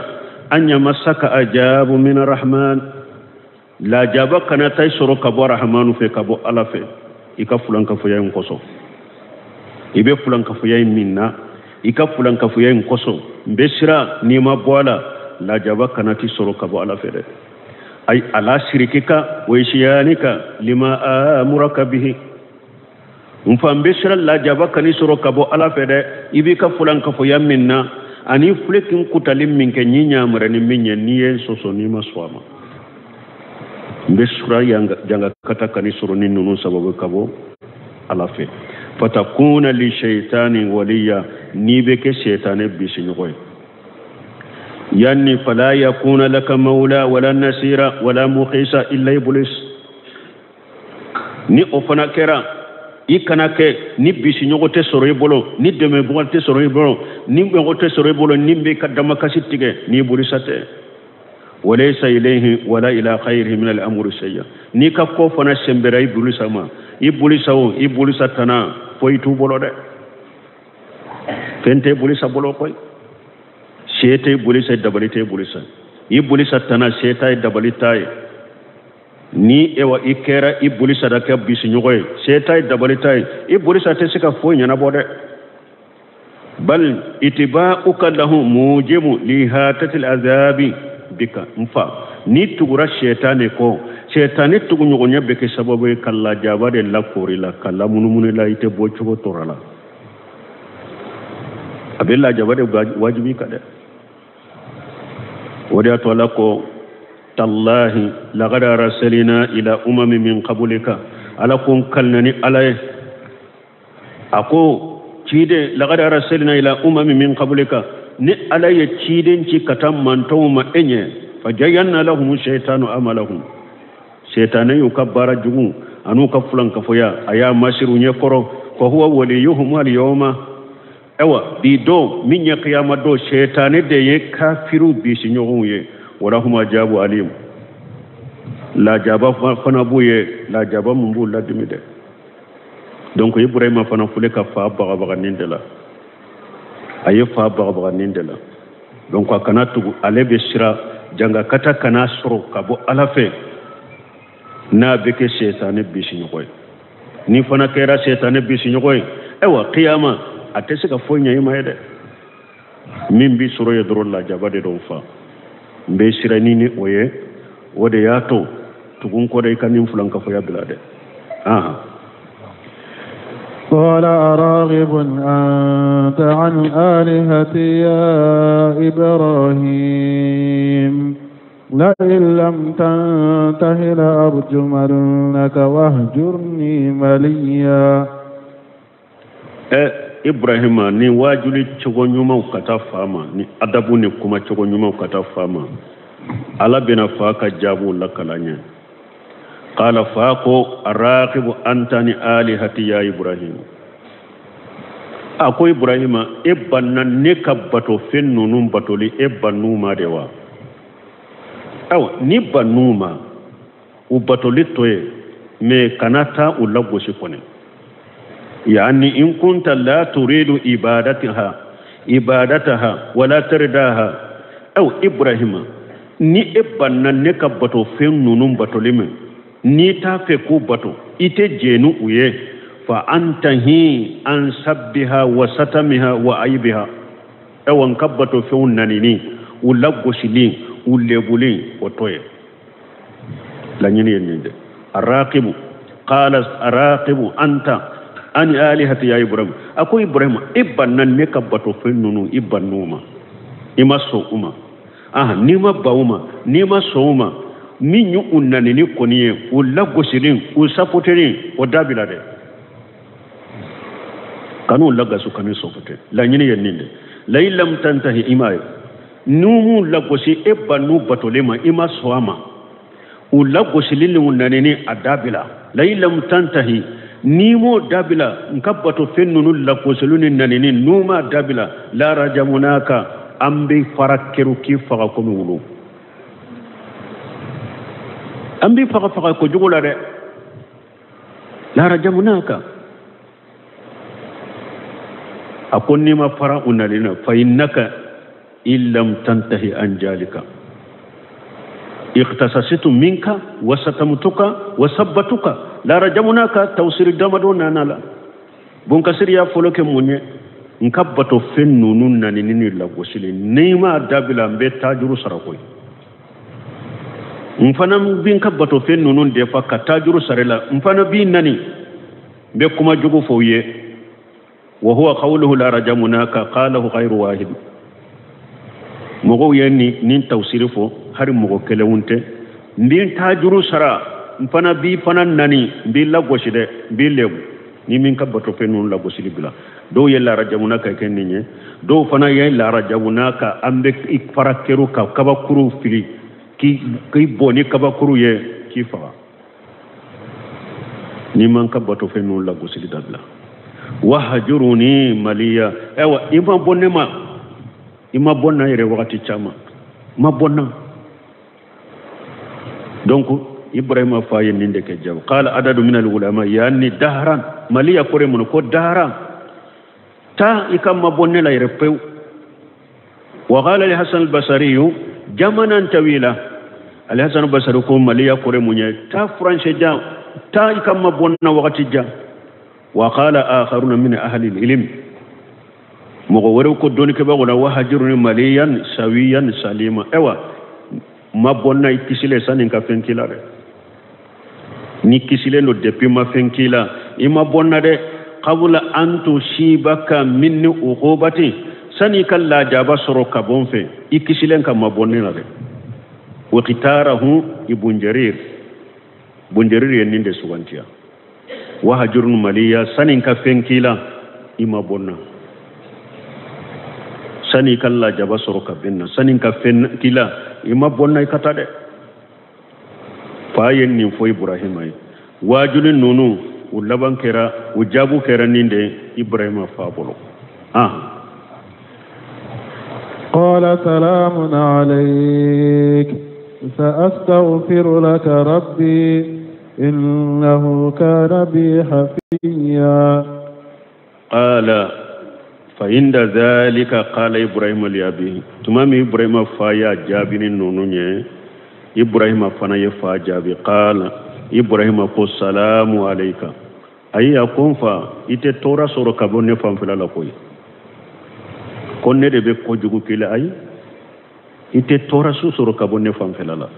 B: أن يمسك عذاب من الرحمن. لا جابك كان تيسر كبو رحمن في كبو الله في. إكا فلان كفويا ينقصو. إبي فلان كفويا منا. إكا فلان كفويا ينقصو. بشرا نيما بوالا. لا جابك كان تيسر كبو الله في. أي على شركك وإشيانك لما آمرك به. N fa n bɛ siran lajaba kan'i sɔrɔ ka bɔ ala fɛ dɛ. I b'i ka fulankafoya min na ani filɛ kin kutali min kɛ n yamara ni min ye, n'i ye n sɔsɔ, n'i ma sɔn a ma, n bɛ siran jangakata kan'i sɔrɔ ni ninnu sababu ka bɔ ala fɛ. Fatakuna li shaitani waliya, n'i bɛ kɛ sɛtanɛ bisiɲɔgɔn ye. Yanni fala yakuna laka mawla wala nasira wala muqisa illa iblis. Ni o fana kɛra, i kana kɛ ni bisiɲɔgɔn tɛ sɔrɔ i bolo, ni dɛmɛbaga tɛ sɔrɔ i bolo, ni mɔgɔ tɛ sɔrɔ i bolo ni b'i ka damakasi tigɛ, ni bolisa tɛ. Walaysa ilayhi wala ila khayrihi min al-amri shay'a. N'i ka ko fana sɛnbɛra i bolisa ma, i bolisa o i bolisa tana, foyi t'u bolo dɛ. Fɛn tɛ bolisa bolo koyi. Se tɛ bolisa, dabali tɛ bolisa. I bolisa tana, se t'a ye, dabali t'a ye. Ni ewa i kɛra i bolisa da kɛ bisiɲɔgɔn ye, se t'a ye, dabali t'a ye, i bolisa tɛ se ka foyi ɲɛnabɔ dɛ. Bal itiba'uka lahu mujibu lihatati al-azabi bika. N fa, n'i tugura sɛtanɛ kɔ, sɛtanɛ tuguɲɔgɔnya bɛ kɛ sababu ye ka lajaba de lakori la, ka lamunumunu la, i tɛ bɔ cogo tɔɔrɔ la. A bɛ lajaba de wajibi kan dɛ. O de y'a to Ala ko tallahi laqad arsalna ila umami min qablika. Ala ko n kalina ni Ala ye, a ko ciden laqad arsalna ila umami min qablika, ni Ala ye ciden ci ka taa mantɔnw ma e ɲɛ, fajayanna lahum shaytanu amalahum. Sɛtanɛ y'u ka baara jugu an'u ka fulankafoya a y'a masiri u ɲɛ kɔrɔ. Fa huwa waliyuhum al-yawma. Ayiwa bi don min ye kiyama don, sɛtanɛ de ye kafiriw bisiɲɔgɔnw ye. Walahum ajabu alim. Lajaba fana b'u ye, lajaba mun b'u ladimi dɛ. Donc Ibrahima fana fule ka fa bagabaga nin de la, a ye fa bagabaga nin de la. Donc a kana tugu, ale bɛ sira jangakata kana sɔrɔ ka bɔ ala fɛ n'a bɛ kɛ sɛtanɛ bisiɲɔgɔn ye. Ni fana kɛra sɛtanɛ bisiɲɔgɔn ye, ayiwa kiyama a tɛ se ka foyi ɲɛ i ma ye dɛ. Min b'i sɔrɔ ye dɔrɔn lajaba de don. Fa, n bɛ siran ni o ye, o de y'a to tugun kɔ dɛ, i ka nin fulankafoya bila dɛ.
A: قال أراغب أنت عن آلهتي يا إبراهيم لئن لم تنته لأرجمنك واهجرني مليا.
B: Ibrahima ni waajuli cogo ɲumanw ka taa fa ma, ni adabu ni kuma cogo ɲumanw ka taa fa ma, Ala bɛna fa ka jaabiw lakala ɲɛ. Qala fa ko araqibu anta ni alihati ya Ibrahim. A ko Ibrahima, e banna ne ka bato fɛn ninnu batoli, e bann'u ma de wa? Ayiwa, ni bann'u ma, u batoli to ye, mais kana taa u lagosi kɔni. Yani in kunta la turidu ibadataha wala tardaha. Aw Ibrahima, ni e banna ne ka bato fɛn ninnu batoli ma, n'i t'a fɛ k'u bato, i tɛ jɛn u ye, fa antahi an sabbiha wa satamiha wa aibiha. Awa n ka bato fɛnw nanini, u lagosili, u lebuli, o to ye. Laɲini ye nin de. Araqibu qala araqibu anta an alihati ya Ibrahim. A ko Ibrahim, e banna ne ka bato fɛn ninnu, i bann'u ma, i ma sɔn u ma. N'i ma ban u ma, n'i ma sɔn u ma, min y'u nanini kɔni ye, u lagosili, u sapoteli, o dabila dɛ. Kan'u lagasu, kan'u sapote. Laɲini ye nin de. La in lam tantahi, i m'a ye, n'u m'u lagosi, e bann'u batolen ma, i ma sɔn a ma, u lagosili ni u nanini, a dabila. La in lam tantahi, n'i m'o dabila, n ka bato fɛn ninnu lagosili ni nanini, n'u m'a dabila, la rajamunaka, an bɛ fara keru k'i faga komi wulu. An bɛ faga faga kojugu la dɛ. La rajamunaka. A ko n'i ma fara u nali na, fa innaka in lam tantahi an jalika ikhtasasitu minka wa satamtuka wa sabbatuka la rajamunaka. Tawsiri damadɔ nana la. Bonkasiri y'a fɔlɔ kɛ mun ye? N ka bato fɛn ninnu nani ni lagosili, n'i m'a dabila, n bɛ taajuru sara koyi. N fana bɛ n ka bato fɛn ninnu defa ka taajuru sara la, n fana b'i nani. N bɛ kuma jugu fɔ u ye. Wa huwa qawluhu la rajamunaka qalahu ghayru wahid. Mɔgɔw ye nin tafsiri fɔ, hari mɔgɔ kelenw tɛ. N b'i tajuru sara, n fana b'i fana nani, n b'i lagosi dɛ, n b'i lebu. Ni min ka batofɛn ninnu lagosili bila. Dɔw ye larajamuna ka kɛ nin ye, dɔw fana ye larajamuna ka an bɛ i fara keru ka kabakuru fili, k'i bɔn ni kabakuru ye k'i faga. Ni man ka batofɛn ninnu lagosili dabila. Wahajuruni maliya. Ayiwa, i ma bɔ ne ma, i ma bɔ n na yɛrɛ wagati caman, ma bɔ n na. Donc Ibrahima fa ye nin de kɛ jaabi. Qala adadu min al-ulama yani dahran maliya kore mun ko dahran ta i ka ma bɔ ne la yɛrɛ pewu. Wa qala li Hasan al-Basri jamanan tawila. Al Hasan al-Basri ko maliya kore mun ye ta furancɛ jan, ta i ka ma bɔ n na wagati jan. Wa qala akharuna min ahli al-ilm. Mɔgɔ wɛrɛw ko dɔnnikɛbagaw la wahajuruni maliyan sawiyan salima. Ayiwa, ma bɔ n na i kisilen sanni n ka fɛn k'i la dɛ. Ni kisilen don depuis ma fɛn k'i la, i ma bɔ n na dɛ. Qabla an tusibaka minni uqubati, sanni i ka lajaba sɔrɔ ka bɔ n fɛ, i kisilen ka ma bɔ ne la dɛ. Wa qitarahu ibn Jarir. Ibn Jarir ye nin de sugantiya. Wahajurun maliya, sanni n ka fɛn k'i la, i ma bɔ n na. Sanni i ka lajaba sɔrɔ ka bɛn na, sanni n ka fɛn k'i la, i ma bɔ n na i ka taa dɛ. Fa ye nin fɔ Ibrahima ye. Waajuli ninnu, u laban kɛra, u jaabu kɛra nin de ye Ibrahima fa bolo.
A: Qala salamun alayk, sa'astaghfiru laka rabbi, innahu kana bi hafiya.
B: Qala fa inda dhalika qala Ibrahima li abihi. Tuma min Ibrahima fa y'a jaabi ni ninnu ye, Ibrahima fana ye fa jaabi. Qala Ibrahima ko salamu alayka. Ayi, a ko n fa, i tɛ tɔɔrɔ sɔrɔ ka bɔ ne fanfɛla la koyi. Ko ne de bɛ kojugu k'i la, ayi. I tɛ tɔɔrɔ su sɔrɔ ka bɔ ne fanfɛla la.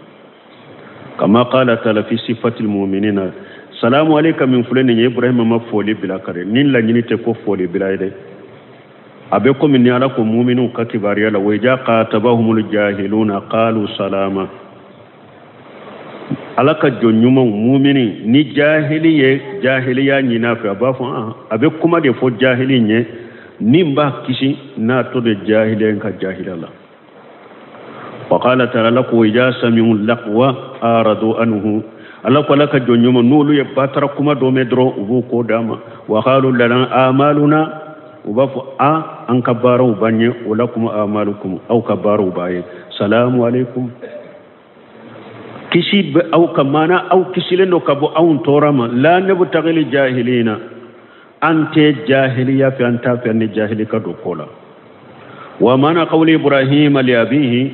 B: Kama qala ta'ala fi sifatil mu'minina. Salamu alayka min filɛ nin ye, Ibrahima ma foli bila ka dɛ. Nin laɲini tɛ ko foli bila ye dɛ. A bɛ komi ni Ala ko mu'minu ka kibaruya la, wa idha qatabahumul jahiluna qalu salama. Ala ka jɔn ɲumanw mumini ni jahili ye jahiliya ɲini a fɛ, a b'a fɔ, a bɛ kuma de fɔ jahili ɲɛ min b'a kisi n'a to de jahiliya ka jahiliya la. Wa qala ta'ala la ko idha sami'u laqwa aradu anhu. Ala ko ala ka jɔn ɲuman n'olu ye batara kuma dɔ mɛn dɔrɔn u b'u ko d'a ma. Wa qalu lana amaluna, u b'a fɔ a an ka baaraw b'an ye, wa lakum amalukum, aw ka baaraw b'a ye. Salamu alaikum. Kisi bɛ aw ka maana aw kisilen don ka bɔ anw tɔɔrɔ ma. La nabtagil jahilina, an tɛ jahiliya fɛ, an t'a fɛ ni jahili ka don ko la. Wa mana qawli Ibrahima li abihi,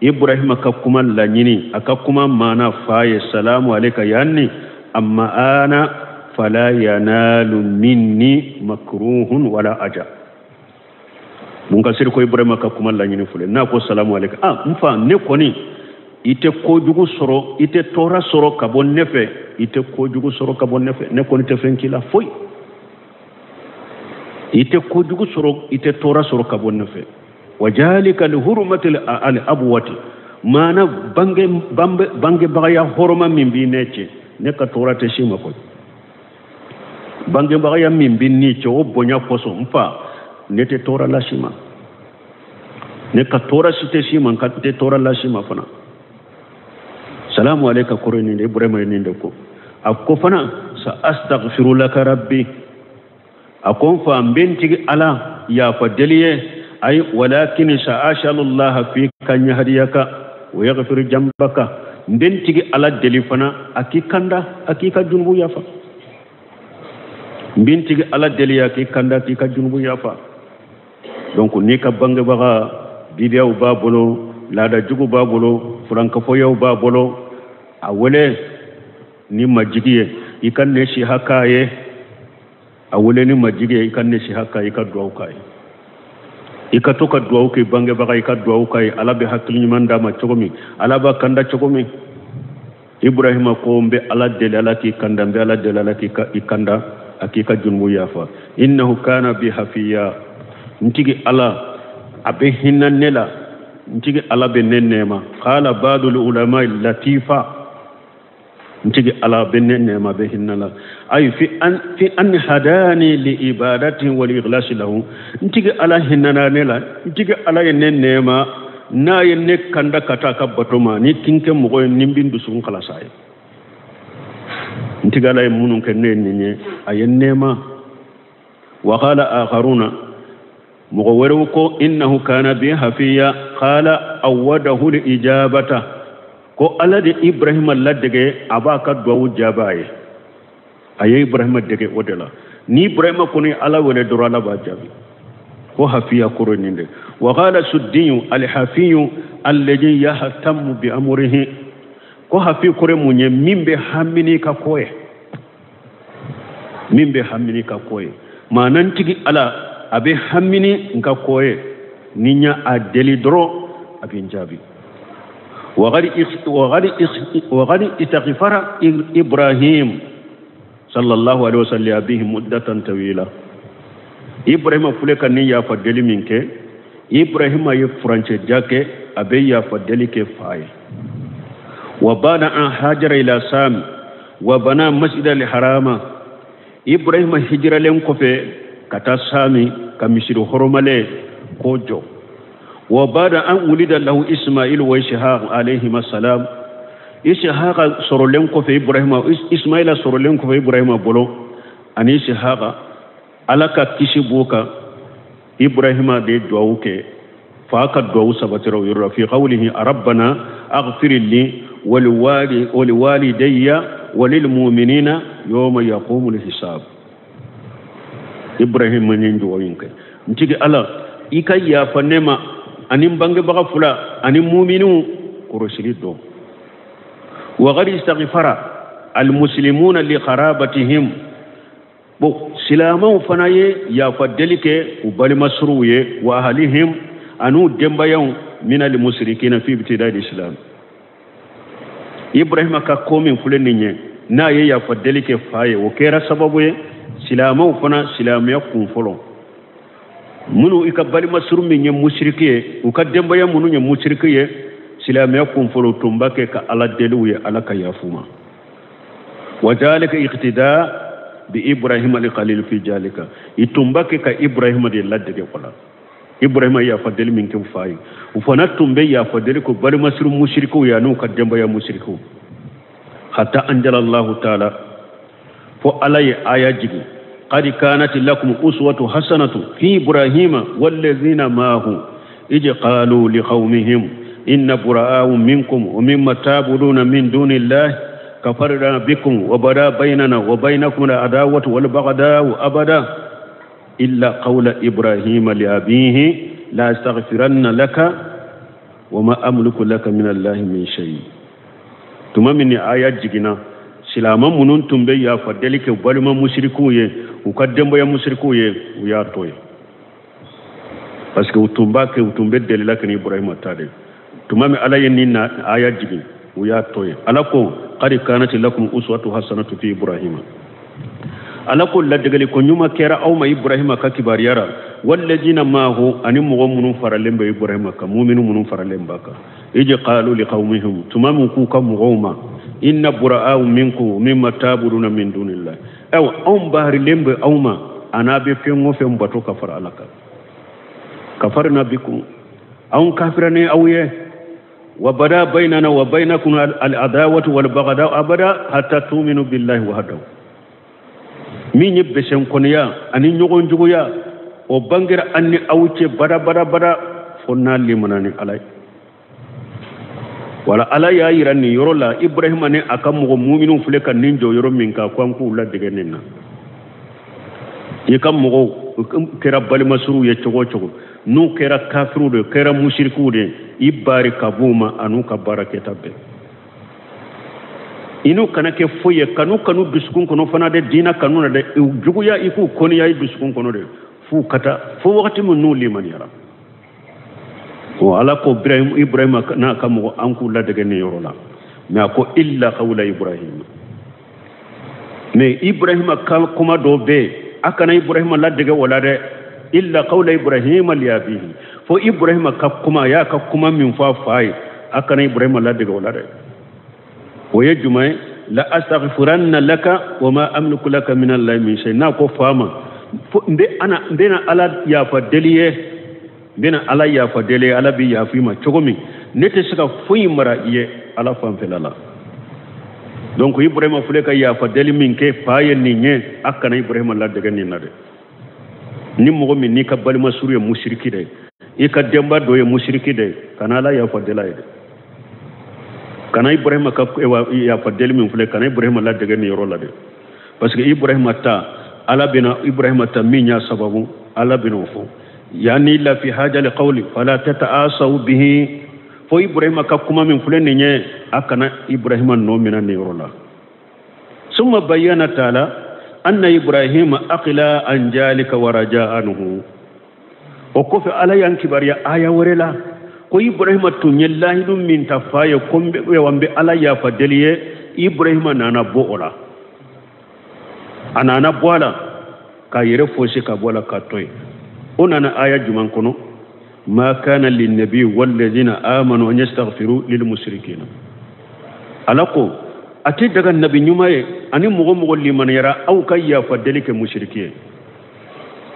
B: Ibrahima ka kuma laɲini, a ka kuma maana fa ye salamu alayka yanni, amma ana fala yanalu minni makruhun wala aja. Mun ka siri ko Ibrahima ka kuma laɲini filɛ, n'a ko salamu alayka, n fa, ne kɔni i tɛ kojugu sɔrɔ, i tɛ tɔɔrɔ sɔrɔ ka bɔ ne fɛ, i tɛ kojugu sɔrɔ ka bɔ ne fɛ, ne kɔni tɛ fɛn k'i la foyi. I tɛ kojugu sɔrɔ, i tɛ tɔɔrɔ sɔrɔ ka bɔ ne fɛ. Wa jalika li hurmati al abwati, maana bangebagaya hɔrɔma min b'i ne cɛ, ne ka tɔɔrɔ tɛ si ma koyi. Bangebagaya min b'i ni cɛ, o bonya kosɔn, n fa, ne tɛ tɔɔrɔ lasi ma. Ne ka tɔɔrɔ si tɛ si ma, n ka tɛ tɔɔrɔ lasi ma fana. Salamu alayka kɔrɔ nin de, Ibrahima ye nin de ko. A ko fana, sa astaghfiru laka rabbi. A ko n fa, n bɛ n tigi Ala yafa deli ye. Ayi, walakin sa ashalullaha fika yahdiyaka wa yaghfiru jambaka. N bɛ n tigi Ala deli fana, a k'i kanda, a k'i ka junubu yafa. N bɛ n tigi Ala deli, a k'i kanda, a k'i ka junubu yafa. Donc n'i ka bangebaga bidiyaw b'a bolo, laada jugu b'a bolo, furankafoyaw b'a bolo, a wele ni majigi ye, i ka nasiha k'a ye. A wele ni majigi ye, i ka nasiha k'a ye, i ka duwawu k'a ye. I ka to ka duwawu kɛ bangebaga, i ka duwawu k'a ye. Ala bɛ hakili ɲuman d'a ma cogo min, Ala b'a kanda cogo min. Ibrahima ko n bɛ Ala deli Ala k'i kanda, n bɛ Ala deli Ala k'i kanda, a k'i ka junubu yafa. Innahu kana bi hafiya, n tigi Ala a bɛ hinɛ ne la, n tigi Ala bɛ ne nɛɛma. Qala ba'dul ulama latifa, n tigi Ala bɛ ne nɛɛma, bɛ hinɛ la. Ayi fi an hadani li ibadati wal ikhlasi lahu, n tigi Ala hinɛna ne la, n tigi Ala ye ne nɛɛma n'a ye ne kanda ka taa ka bato ma, ni kin kɛ mɔgɔ ye ni n bɛ n dusukun kalasa ye. N tigi Ala ye minnu kɛ ne ye nin ye, a ye nɛɛma. Wa qala akharuna, mɔgɔ wɛrɛw ko innahu kana bi hafiya, qala awwadahu li ijabata, ko Ala de Ibrahima ladege a b'a ka duwawu jaabi a ye. A ye Ibrahima dege o de la. Ni Ibrahima kɔni Ala wele dɔrɔn Ala b'a jaabi. Ko hafiya kɔrɔ nin de. Wa qala suddiyu alhafiyu alladhi yahtamu bi amrihi, ko hafi kɔrɔ mun ye? Min bɛ hami n'i ka ko ye, min bɛ hami n'i ka ko ye. Maana n tigi Ala a bɛ hami ni n ka ko ye, ni n y'a deli dɔrɔn a bɛ n jaabi. وغد استغفر إبراهيم صلى الله عليه وسلم أبيه مدة طويلة. إبراهيم فلك نيا فدلي منك، إبراهيم يفرنش جاك أبي يفدلي كفاية. وبعد أن هاجر إلى سام وبنى مسجد الحرام، إبراهيم هجر لهم كفي كتا سامي كمسير حرمله كوجو. وبعد أن ولد له إسماعيل وإسحاق عليهما السلام، إسحاق سرلم كفي إبراهيم، إسماعيل سرلم كفي إبراهيم بولو أن إسحاق على كتشبوك إبراهيم دي دعوك فاك دعو سبترو يرى في قوله ربنا أغفر لي ولوالدي وللمؤمنين يوم يقوم الحساب. إبراهيم من ينجو نتيجي الله إكا يا فنما ani bangebaga fula ani muminu kɔrɔsili dɔn. Wa qad istaghfara almuslimuna li qarabatihim, bon silamɛw fana ye yafa deli kɛ u balima suruw ye, wa ahlihim an'u denbayaw min almusrikina fi ibtidai islam. Ibrahima ka ko min filɛ nin ye, n'a ye yafa deli kɛ fa ye, o kɛra sababu ye silamɛw fana silamɛya kun fɔlɔ. Minnu i ka balima suru min ye musiriki ye, u ka denbaya minnu ye musiriki ye, silamɛya kun fɔlɔ tun b'a kɛ ka Ala deliw ye Ala ka yafu ma. Wa zalika iqtida bi Ibrahima al-Khalil fi jalika, i tun b'a kɛ ka Ibrahima de ladege o la. Ibrahima yafa deli min kɛ fa ye, u fana tun bɛ yafa deli ko balima suru musirikiw ye an'u ka denbaya musirikiw. Hatta anjala Allahu taala, fo Ala ye aya jigin. قد كانت لكم أسوة حسنة في إبراهيم والذين معه إذ قالوا لقومهم إن براء منكم ومما تعبدون من دون الله كفرنا بكم وبدا بيننا وبينكم العداوة والبغضاء أبدا إلا قول إبراهيم لأبيه لا أستغفرن لك وما أملك لك من الله من شيء. ثم من آيات جينا silamɛ minnu tun bɛ yafa deli kɛ balima musirikiw ye, u ka denbaya musirikiw ye, u y'a to ye. Parce que u tun b'a kɛ, u tun bɛ delila kɛ ni Ibrahima ta de. Tuma min Ala ye nin na aya jigin, u y'a to ye. Ala ko qad kanat lakum uswatu hasanatu fi Ibrahima. Ala ko ladegeli ko ɲuman kɛra aw ma Ibrahima ka kibaruya la, walladina maahu ani mɔgɔ minnu faralen bɛ Ibrahima kan, muminu minnu faralen b'a kan. Ij qalu liqaumihim, tuma min k'u ka mɔgɔw ma, inna bura'a minkum mimma ta'buduna min dunillah, aw anw baharilen bɛ aw ma an'a bɛ fɛn o fɛn bato ka fara Ala kan. Kafarna bikum, anw kafira ni aw ye. Wa bada bainana wa bainakum al-adawatu wal baghdau abada hatta tu'minu billahi wahdahu. Min ye bɛsɛnkɔniya ani ɲɔgɔn juguya o bangera an ni aw cɛ bada bada bada fo n'a limana ni Ala ye. Wala Ala y'a yira nin yɔrɔ la Ibrahima ni a ka mɔgɔ muminu filɛ ka nin jɔ yɔrɔ min kan, ko an k'u ladege nin na. I ka mɔgɔw kɛra balimasuruw ye cogo o cogo, n'u kɛra kafiriw de ye, kɛra musirikiw de ye, i bari ka b'u ma an'u ka baarakɛta bɛɛ. I n'u kana kɛ foyi ye, kanu kanu dusukun kɔnɔ fana dɛ, diinɛ kanu na dɛ, juguya i k'u kɔniya i dusukun kɔnɔ dɛ, f'u ka taa fo wagati min n'u limaniyara. O Ala ko Ibrahima n'a ka mɔgɔ an k'u ladege nin yɔrɔ la. Mais a ko illa qawla Ibrahima. Mais Ibrahima ka kuma dɔ bɛ yen, a kana Ibrahima ladege o la dɛ. Illa qawla Ibrahima li abihi. Fo Ibrahima ka kuma, a y'a ka kuma min fɔ a fa ye, a kana Ibrahima ladege o la dɛ. O ye jumɛn ye? La astaghfiranna laka wa ma amliku laka min Allahi min shay. N'a ko fa ma, n bɛna Ala yafa deli ye, n bɛna Ala yafa deli ye, Ala bɛ yafa i ma cogo min, ne tɛ se ka foyi mara i ye Ala fanfɛla la. Donc Ibrahima filɛ ka yafa deli min kɛ fa ye nin ye, a kana Ibrahima ladege nin na dɛ. Ni mɔgɔ min n'i ka balima suru ye musiriki dɛ, i ka denba dɔ ye musiriki dɛ, kana Ala yafa deli a ye dɛ. Kana Ibrahima ka yafa deli min filɛ, kana Ibrahima ladege nin yɔrɔ la dɛ. Parce que Ibrahima ta, Ala bɛna Ibrahima ta min y'a sababu, Ala bɛna o fɔ. Yani la fi haja li qawli fala tata'asaw bihi. Fo Ibrahima ka kuma min filɛ nin ye, a kana Ibrahima nɔ minɛ nin yɔrɔ la. Summa bayyana ta'ala anna Ibrahima aqla an jalika wa raja'a anhu. O kɔfɛ Ala y'an kibaruya aya wɛrɛ la ko Ibrahima tun ye lahidu min ta fa ye ko n bɛ Ala yafa deli ye, Ibrahima nana bɔ o la. A nana bɔ a la k'a yɛrɛ fosi ka bɔ a la k'a to yen. O nana aya jumɛn kɔnɔ? Ma kana linnabi walladhina amanu an yastaghfiru lilmushrikina. Ala ko a tɛ daga nabi ɲuman ye ani mɔgɔ mɔgɔ limaniyara aw ka yafa deli kɛ mushriki ye.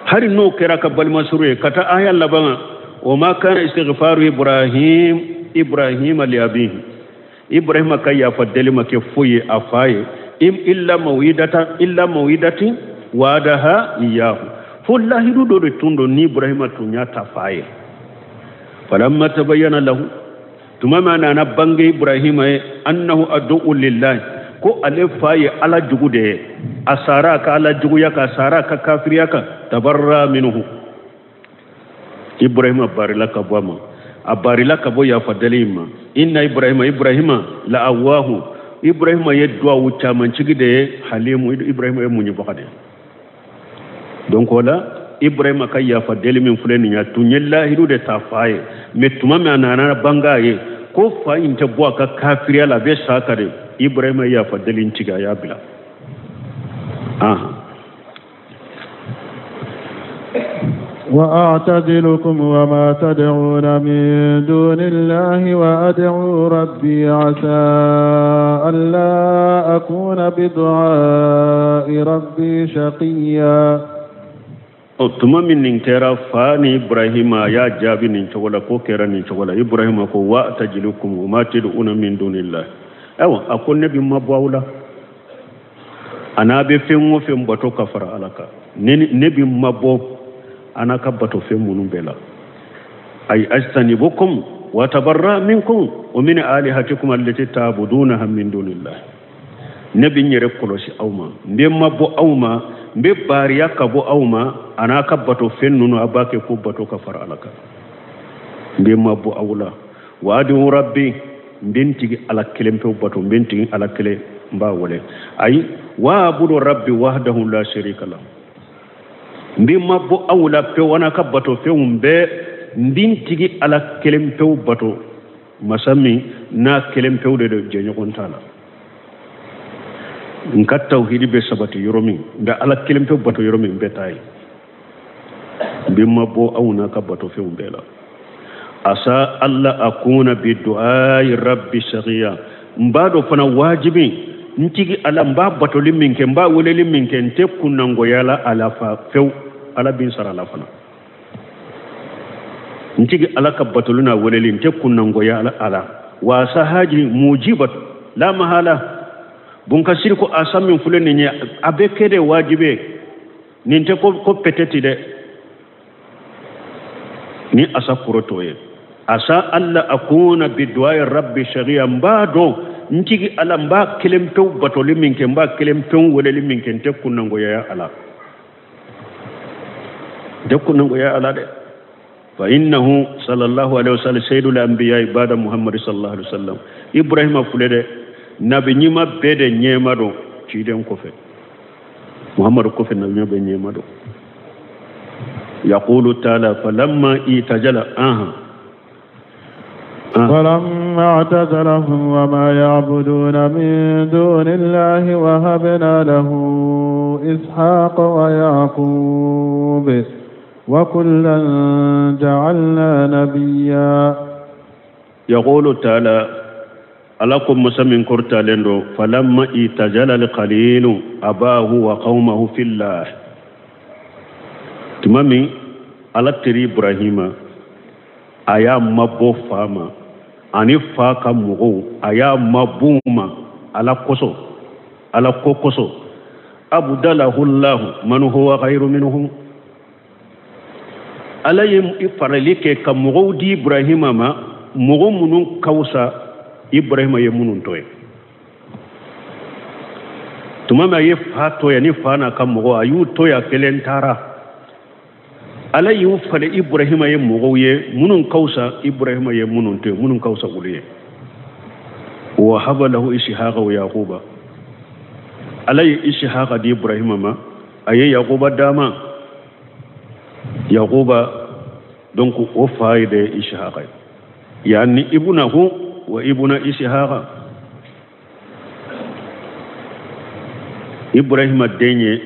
B: Hali n'o kɛra ka balima suru ye, ka taa aya laban, wa ma kana istighfaru Ibrahim Ibrahima li abihi. Ibrahima ka yafa deli ma kɛ foyi ye a fa ye, illa mawidata illa mawidatin wadaha iyahu. Fo lahidu dɔ de tun don ni Ibrahima tun y'a ta fa ye. Falamma tabayyana lahu, tuma min a nana bange Ibrahima ye, annahu adu'u lillahi, ko ale fa ye Ala jugu de ye, a sara ka Ala juguya kan, a sara ka kafiriya kan, tabarra minhu. Ibrahima barila ka bɔ a ma, a barila ka bɔ yafa deli in ma. Inna Ibrahima Ibrahima la awahu. Ibrahima ye duwawu camancigi de ye, halimu. Ibrahima ye muɲubaga de ye. Donc o la Ibrahima ka yafa deli min filɛ nin ye, a tun ye lahidu de ta fa ye. Mais tuma min a nana bange a ye ko fa in tɛ bɔ a ka kafiriya la, a bɛ sa ka de, Ibrahima ye yafa deli in tigɛ, a y'a bila.
A: وأعتزلكم وما تدعون من دون الله وأدعو ربي عسى ألا أكون بدعاء ربي شقيا.
B: O tuma min nin kɛra, fa ni Ibrahima y'a jaabi nin cogo la, ko kɛra nin cogo la. Ibrahima ko wa atajilukum wa ma tad'una min dunillah. Ayiwa, a ko ne bɛ mabɔ aw la, a n'a bɛ fɛn o fɛn bato ka fara Ala kan, ne bɛ mabɔ a n'a ka bato fɛn minnu bɛɛ la. Ay ajtanibukum wa tabarra minkum wa min alihatikum allati ta'budunaha min dunillah. Ne bɛ n yɛrɛ kɔlɔsi aw ma, n bɛ mabɔ aw ma, n bɛ baariya ka bɔ aw ma, a n'a ka bato fɛn ninnu a b'a kɛ ko bato ka fara Ala kan. N bɛ mabɔ aw la. Wa adu rabbi, n bɛ n tigi Ala kelen pewu bato, n bɛ n tigi Ala kelen n b'a wele. Ayi wa abudu rabbi wahdahu la sharika lahu. N bɛ mabɔ aw la pewu, a n'a ka bato fɛnw bɛɛ, n bɛ n tigi Ala kelen pewu bato, masa min n'a kelen pewu de don, jɛɲɔgɔn t'a la. N ka tawhidi bɛ sabati yɔrɔ min, n bɛ Ala kelen pewu bato yɔrɔ min, n bɛ taa yen. N bɛ mabɔ aw n'a ka bato fɛnw bɛɛ la. Asa alla akuna bi du'ai rabbi shaqiya. N b'a dɔn fana wajibi n tigi Ala, n b'a batoli min kɛ, n b'a weleli min kɛ, n tɛ kunnangoya la a la fa fewu, Ala bɛ n sara la fana. N tigi Ala ka batoli n'a weleli, n tɛ kunnangoya a la. Wa asa haji mujibatu la mahala. Bunkasiri ko asa min filɛ nin ye, a bɛ kɛ de wajibi, nin tɛ ko peut-être dɛ. Ni asa kɔrɔ t'o ye. Asa alla akuna bi du'ai rabbi shaqiya. N b'a dɔn n tigi Ala, n b'a kelen pewu batoli min kɛ, n b'a kelen pewu weleli min kɛ, n tɛ kunnangoya a la. N tɛ kunnangoya a la dɛ. Fa innahu sallallahu alaihi wasallam sayyidul anbiya ibada Muhammad sallallahu alaihi wasallam. Ibrahima filɛ dɛ, nabi ɲuman bɛɛ de ɲɛma don ciden kɔfɛ. Muhammadu kɔfɛ nabi ɲuman bɛɛ ɲɛma don. Yaqulu ta'ala falamma itajala aha.
A: فلما فلما اعتزلهم وما يعبدون من دون الله وهبنا له إسحاق ويعقوب وكلا جعلنا نبيا.
B: يقول تعالى ألكم مسمن كرتالندو فلما اعتزل الخليل أباه وقومه في الله. تمامي على تري إبراهيم aya mabɔ fa ma ani fa ka mɔgɔw a y'a mabɔ ma ala kosɔn, ala ko kosɔn. Abdalahu llahu man huwa khayru minhum. Ala ye farali kɛ ka mɔgɔw di Ibrahima ma, mɔgɔ minnu ka fisa Ibrahima ye minnu to ye. Tuma min a ye fa to yan ni fa n'a ka mɔgɔw, a y'u to yan kelen taara. Ala y'u falen Ibrahima ye mɔgɔw ye minnu ka fisa Ibrahima ye minnu to ye, minnu ka fisa olu ye. Wa haba lahu Ishaqa wa Yaquba. Ala ye Ishaqa di Ibrahima ma, a ye Yaquba d'a ma. Yaquba donc o fa ye de Ishaqa ye. Yani ibnahu wa ibna Ishaqa. Ibrahima den ye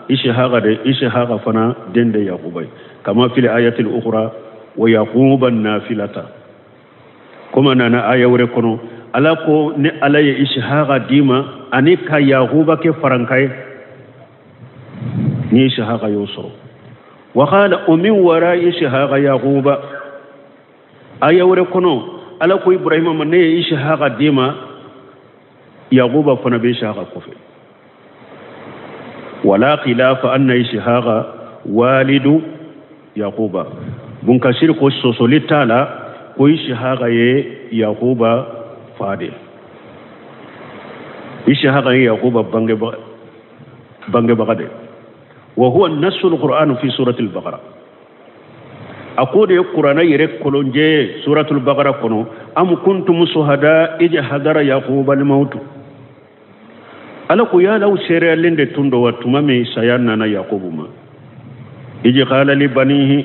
B: Ishaqa de, Ishaqa fana den de Yaquba ye. Kama fil ayatil ukhra wa Yaquba nafilata. Koma nana aya wɛrɛ kɔnɔ, Ala ko ni Ala ye Ishaqa d'i ma ani ka Yaquba kɛ faranka ye, ni Ishaqa y'o sɔrɔ. Wa qala o min wara Ishaqa Yaquba. Aya wɛrɛ kɔnɔ, Ala ko Ibrahima ma ne ye Ishaqa d'i ma, Yaquba fana bɛ Ishaqa kɔfɛ. ولا خلاف أن إسحاق والد يعقوب. بنكسير كو سوسولي تالا كو إسحاق يعقوب فادي. إسحاق يعقوب بانج بغدي. وهو النص القرآن في سورة البقرة. أقول القرآن يرك كولونجي سورة البقرة كنو أم كنتم شهداء إذ حضر يعقوب الموت. Ala ko yala aw seereyalen de tun don wa tuma min saya nana Yakubu ma. Iji qala li banihi,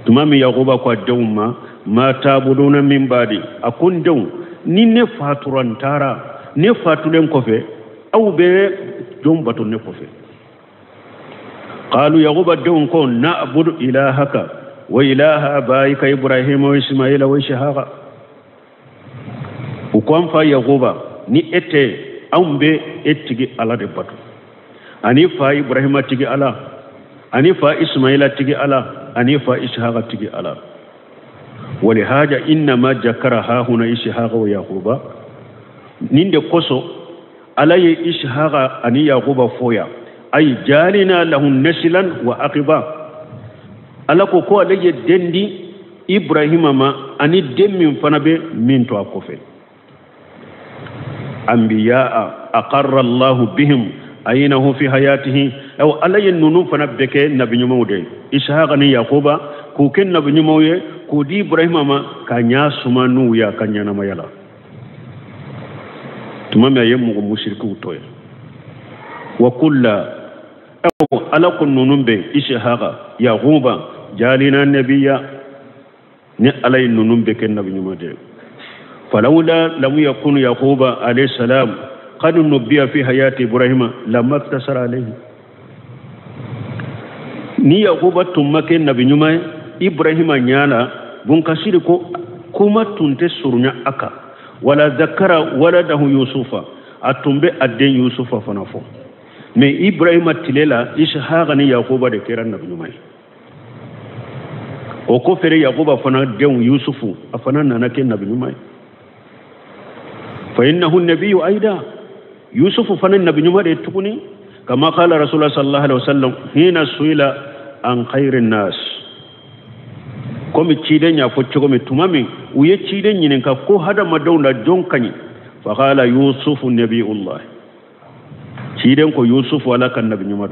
B: tuma min Yakuba ko a denw ma, ma taabuduna min baadi, a ko n denw ni ne fatura n taara, ne fatulen kɔfɛ aw bɛ jɔn bato ne kɔfɛ. Qalu Yakuba denw ko na'budu ilahaka wa ilaha abaika Ibrahima wa Ismaila wa Ishaqa. U ko an fa Yakuba ni e tɛ anw bɛ e tigi Ala de bato, ani fa Ibrahima tigi Ala, ani fa Ismaila tigi Ala, ani fa Ishaqa tigi Ala. Walihaja innama jakara hahuna Ishaqa wa Yaquba. Nin de kosɔn Ala ye Ishaqa ani Yaquba fɔ yan, ay jalina lahum nasilan wa aqiba. Ala ko ko ale ye den di Ibrahima ma ani den min fana bɛ min to a kɔfɛ. أنبياء أقر الله بهم أينه في حياته. أو علي النونو فنبك نبي نمودي إسحاق يعقوب كوكن نبي نموي كودي إبراهيم ما كان يسمع يا كان ينام يلا تمام يا يوم مشرك وتوي وكل أو على كل نونو به إسحاق يعقوب جالنا النبي علي النونو بك نبي نمودي. فلولا لم يكن يعقوب عليه السلام قد نبي في حياة إبراهيم لما اقتصر عليه. Ni Yakuba tun ma kɛ nabi ɲuman ye Ibrahima ɲa la, Bunkasiri ko kuma tun tɛ surunya a kan. Wala zakara waladahu Yusufa, a tun bɛ a den Yusufa fana fɔ. Mais Ibrahima tile la Ishaqa ni Yakuba de kɛra nabi ɲuman ye. O kɔfɛ Yakuba fana denw Yusufu a fana nana kɛ nabi ɲuman ye. فإنه النبي أيضا يوسف فن النبي نمر تكوني كما قال رسول الله صلى الله عليه وسلم حين سئل عن خير الناس. كم تشيدن يا فتشكم تمامي ويتشيدن ينكا كو هذا ما دون جون كني فقال يوسف النبي الله. تشيدن كو يوسف ولا كان النبي نمر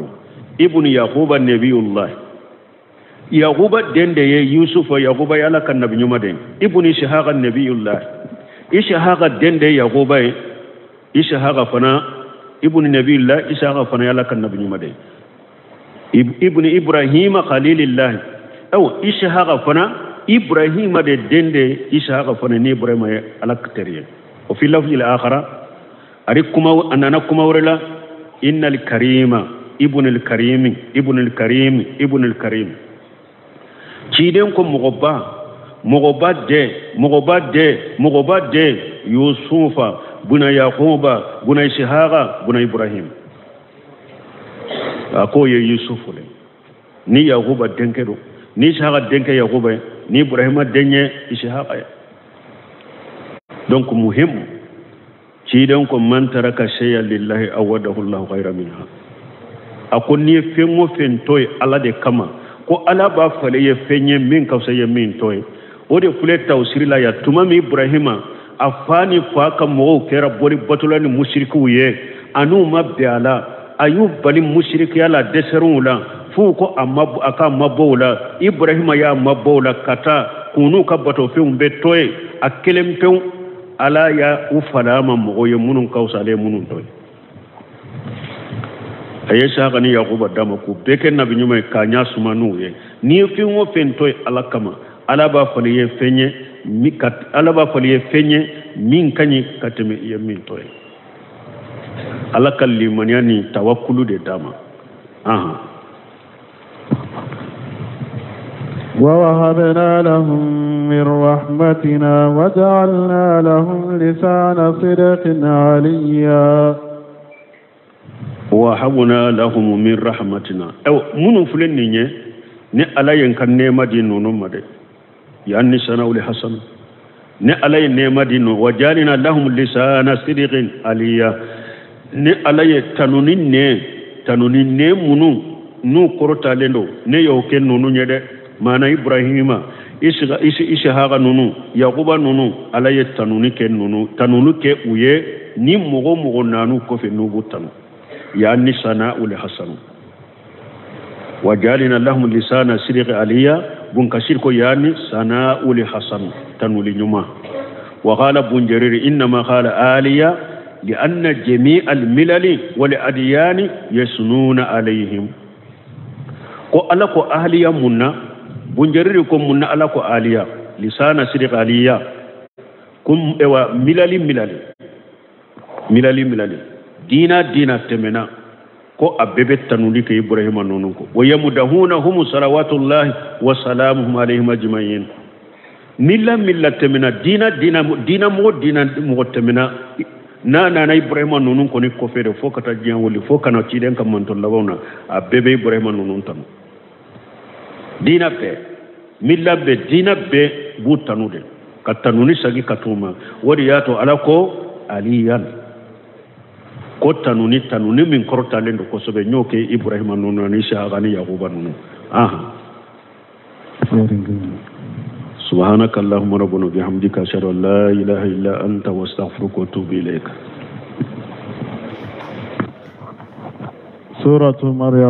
B: ابن يعقوب النبي الله. يعقوب دين دي يوسف يعقوب يلا كان النبي نمر ابن إسحاق النبي الله. Ishaqa den de Yaquba ye, Ishaqa fana ibn Nabiillah, Ishaqa fana yala kan nabi ɲuman de. Ibn Ibrahima Khalilillah. Aw Ishaqa fana Ibrahima de den de Ishaqa fana ni Ibrahima ye Ala teri ye. O fi lafzi al-akhara ari kuma a nana kuma wɛrɛ la innal karima ibnul karimi ibnul karimi ibnul karimi. Ciden ko mɔgɔba mɔgɔba den mɔgɔba den mɔgɔba den Yusufa buna Yaquba buna Ishaqa buna Ibrahim. A k'o ye Yusufu le ni Yaquba denkɛ don ni Ishaqa denkɛ Yaquba ye ni Ibrahima den ye Ishaqa ye. Donc muhimu ciden ko man taraka shay'an lillahi awadahu Allahu khayran minha. A ko n'i ye fɛn o fɛn to ye Ala de kama ko Ala b'a falen ye fɛn ye min ka fisa ye min to ye. O de filɛ tawsiri la yan tuma min Ibrahima a fa ni fa ka mɔgɔw kɛra boli batola ni musirikiw ye a n'u ma bɛn a la a y'u bali musirikiya la dɛsɛr'u la f'u ko a k'a mabɔ u la. Ibrahima y'a mabɔ u la ka taa k'u n'u ka batofɛnw bɛɛ to yen a kelen pewu. Ala y'a u fala ma mɔgɔw ye minnu ka fisa ale ye minnu to ye. A ye Ishaqa ni Yakuba d'a ma k'u bɛɛ kɛ nabi ɲuman ye k'a ɲɛ suma n'u ye. N'i ye fɛn o fɛn to ye Ala kama Ala b'a falen ye fɛn ye Ala b'a falen ye fɛn ye min ka ɲi ka tɛmɛ i ye min to ye. Ala ka limaniya ni tawakulu de d'a ma.
A: ووهبنا لهم من رحمتنا وجعلنا لهم لسان صدق عليا.
B: ووهبنا لهم من رحمتنا. أو منو فلان نية ni Ala ye n ka nɛɛma di ninnu ma dɛ yanni sanawuli hasan ni Ala ye nɛɛma di ninnu wajalina lahum lisana sidiqin aliya ni Ala ye tanuni nɛ minnu n'u kɔrɔtalen don ne y'o kɛ ninnu ye dɛ. Maana Ibrahima Ishaqa ninnu Yakuba ninnu Ala ye tanuni kɛ ninnu tanuni kɛ u ye ni mɔgɔ mɔgɔ nan'u kɔfɛ n'u b'u tanu yanni sanawuli hasan wajalina lahum lisana sidiqi aliya bun kasir ko yani sana'ul hasan tanuli nyuma. Wa qala bun jarir inma qala aliya lianna jami' al milali wal adyani yasnuna alayhim. Ko ala ko ahliya munna bun jarir ko munna ala ko aliya lisana sidiqi aliya kum ewa milali milali milali milali dina dina temena ko a bɛɛ bɛ tanuli kɛ Ibrahima ninnu kɔ. Wa yamudahunahum salawatullahi wa salamuhum alayhim ajma'in. Milla milla tɛmɛna diina diina diina mɔgɔ diina mɔgɔ tɛmɛna n'a nana Ibrahima ninnu kɔni kɔfɛ de fo ka taa diɲɛ wuli fo ka na ciden ka mantɔn labanw na a bɛɛ bɛ Ibrahima ninnu tanu. Diina bɛɛ milla bɛɛ diina bɛɛ b'u tanu de ka tanuni sagi ka t'u ma. O de y'a to Ala ko aliyan ko tanuni tanuni min kɔrɔtalen don kosɛbɛ n y'o kɛ Ibrahima ninnu ani Ishaqa ni Yakuba ninnu. Subhanaka Allahumma rabbana bihamdika ashhadu an la ilaha illa anta wa astaghfiruka wa atubu ilayk.
A: Suratu Maryam.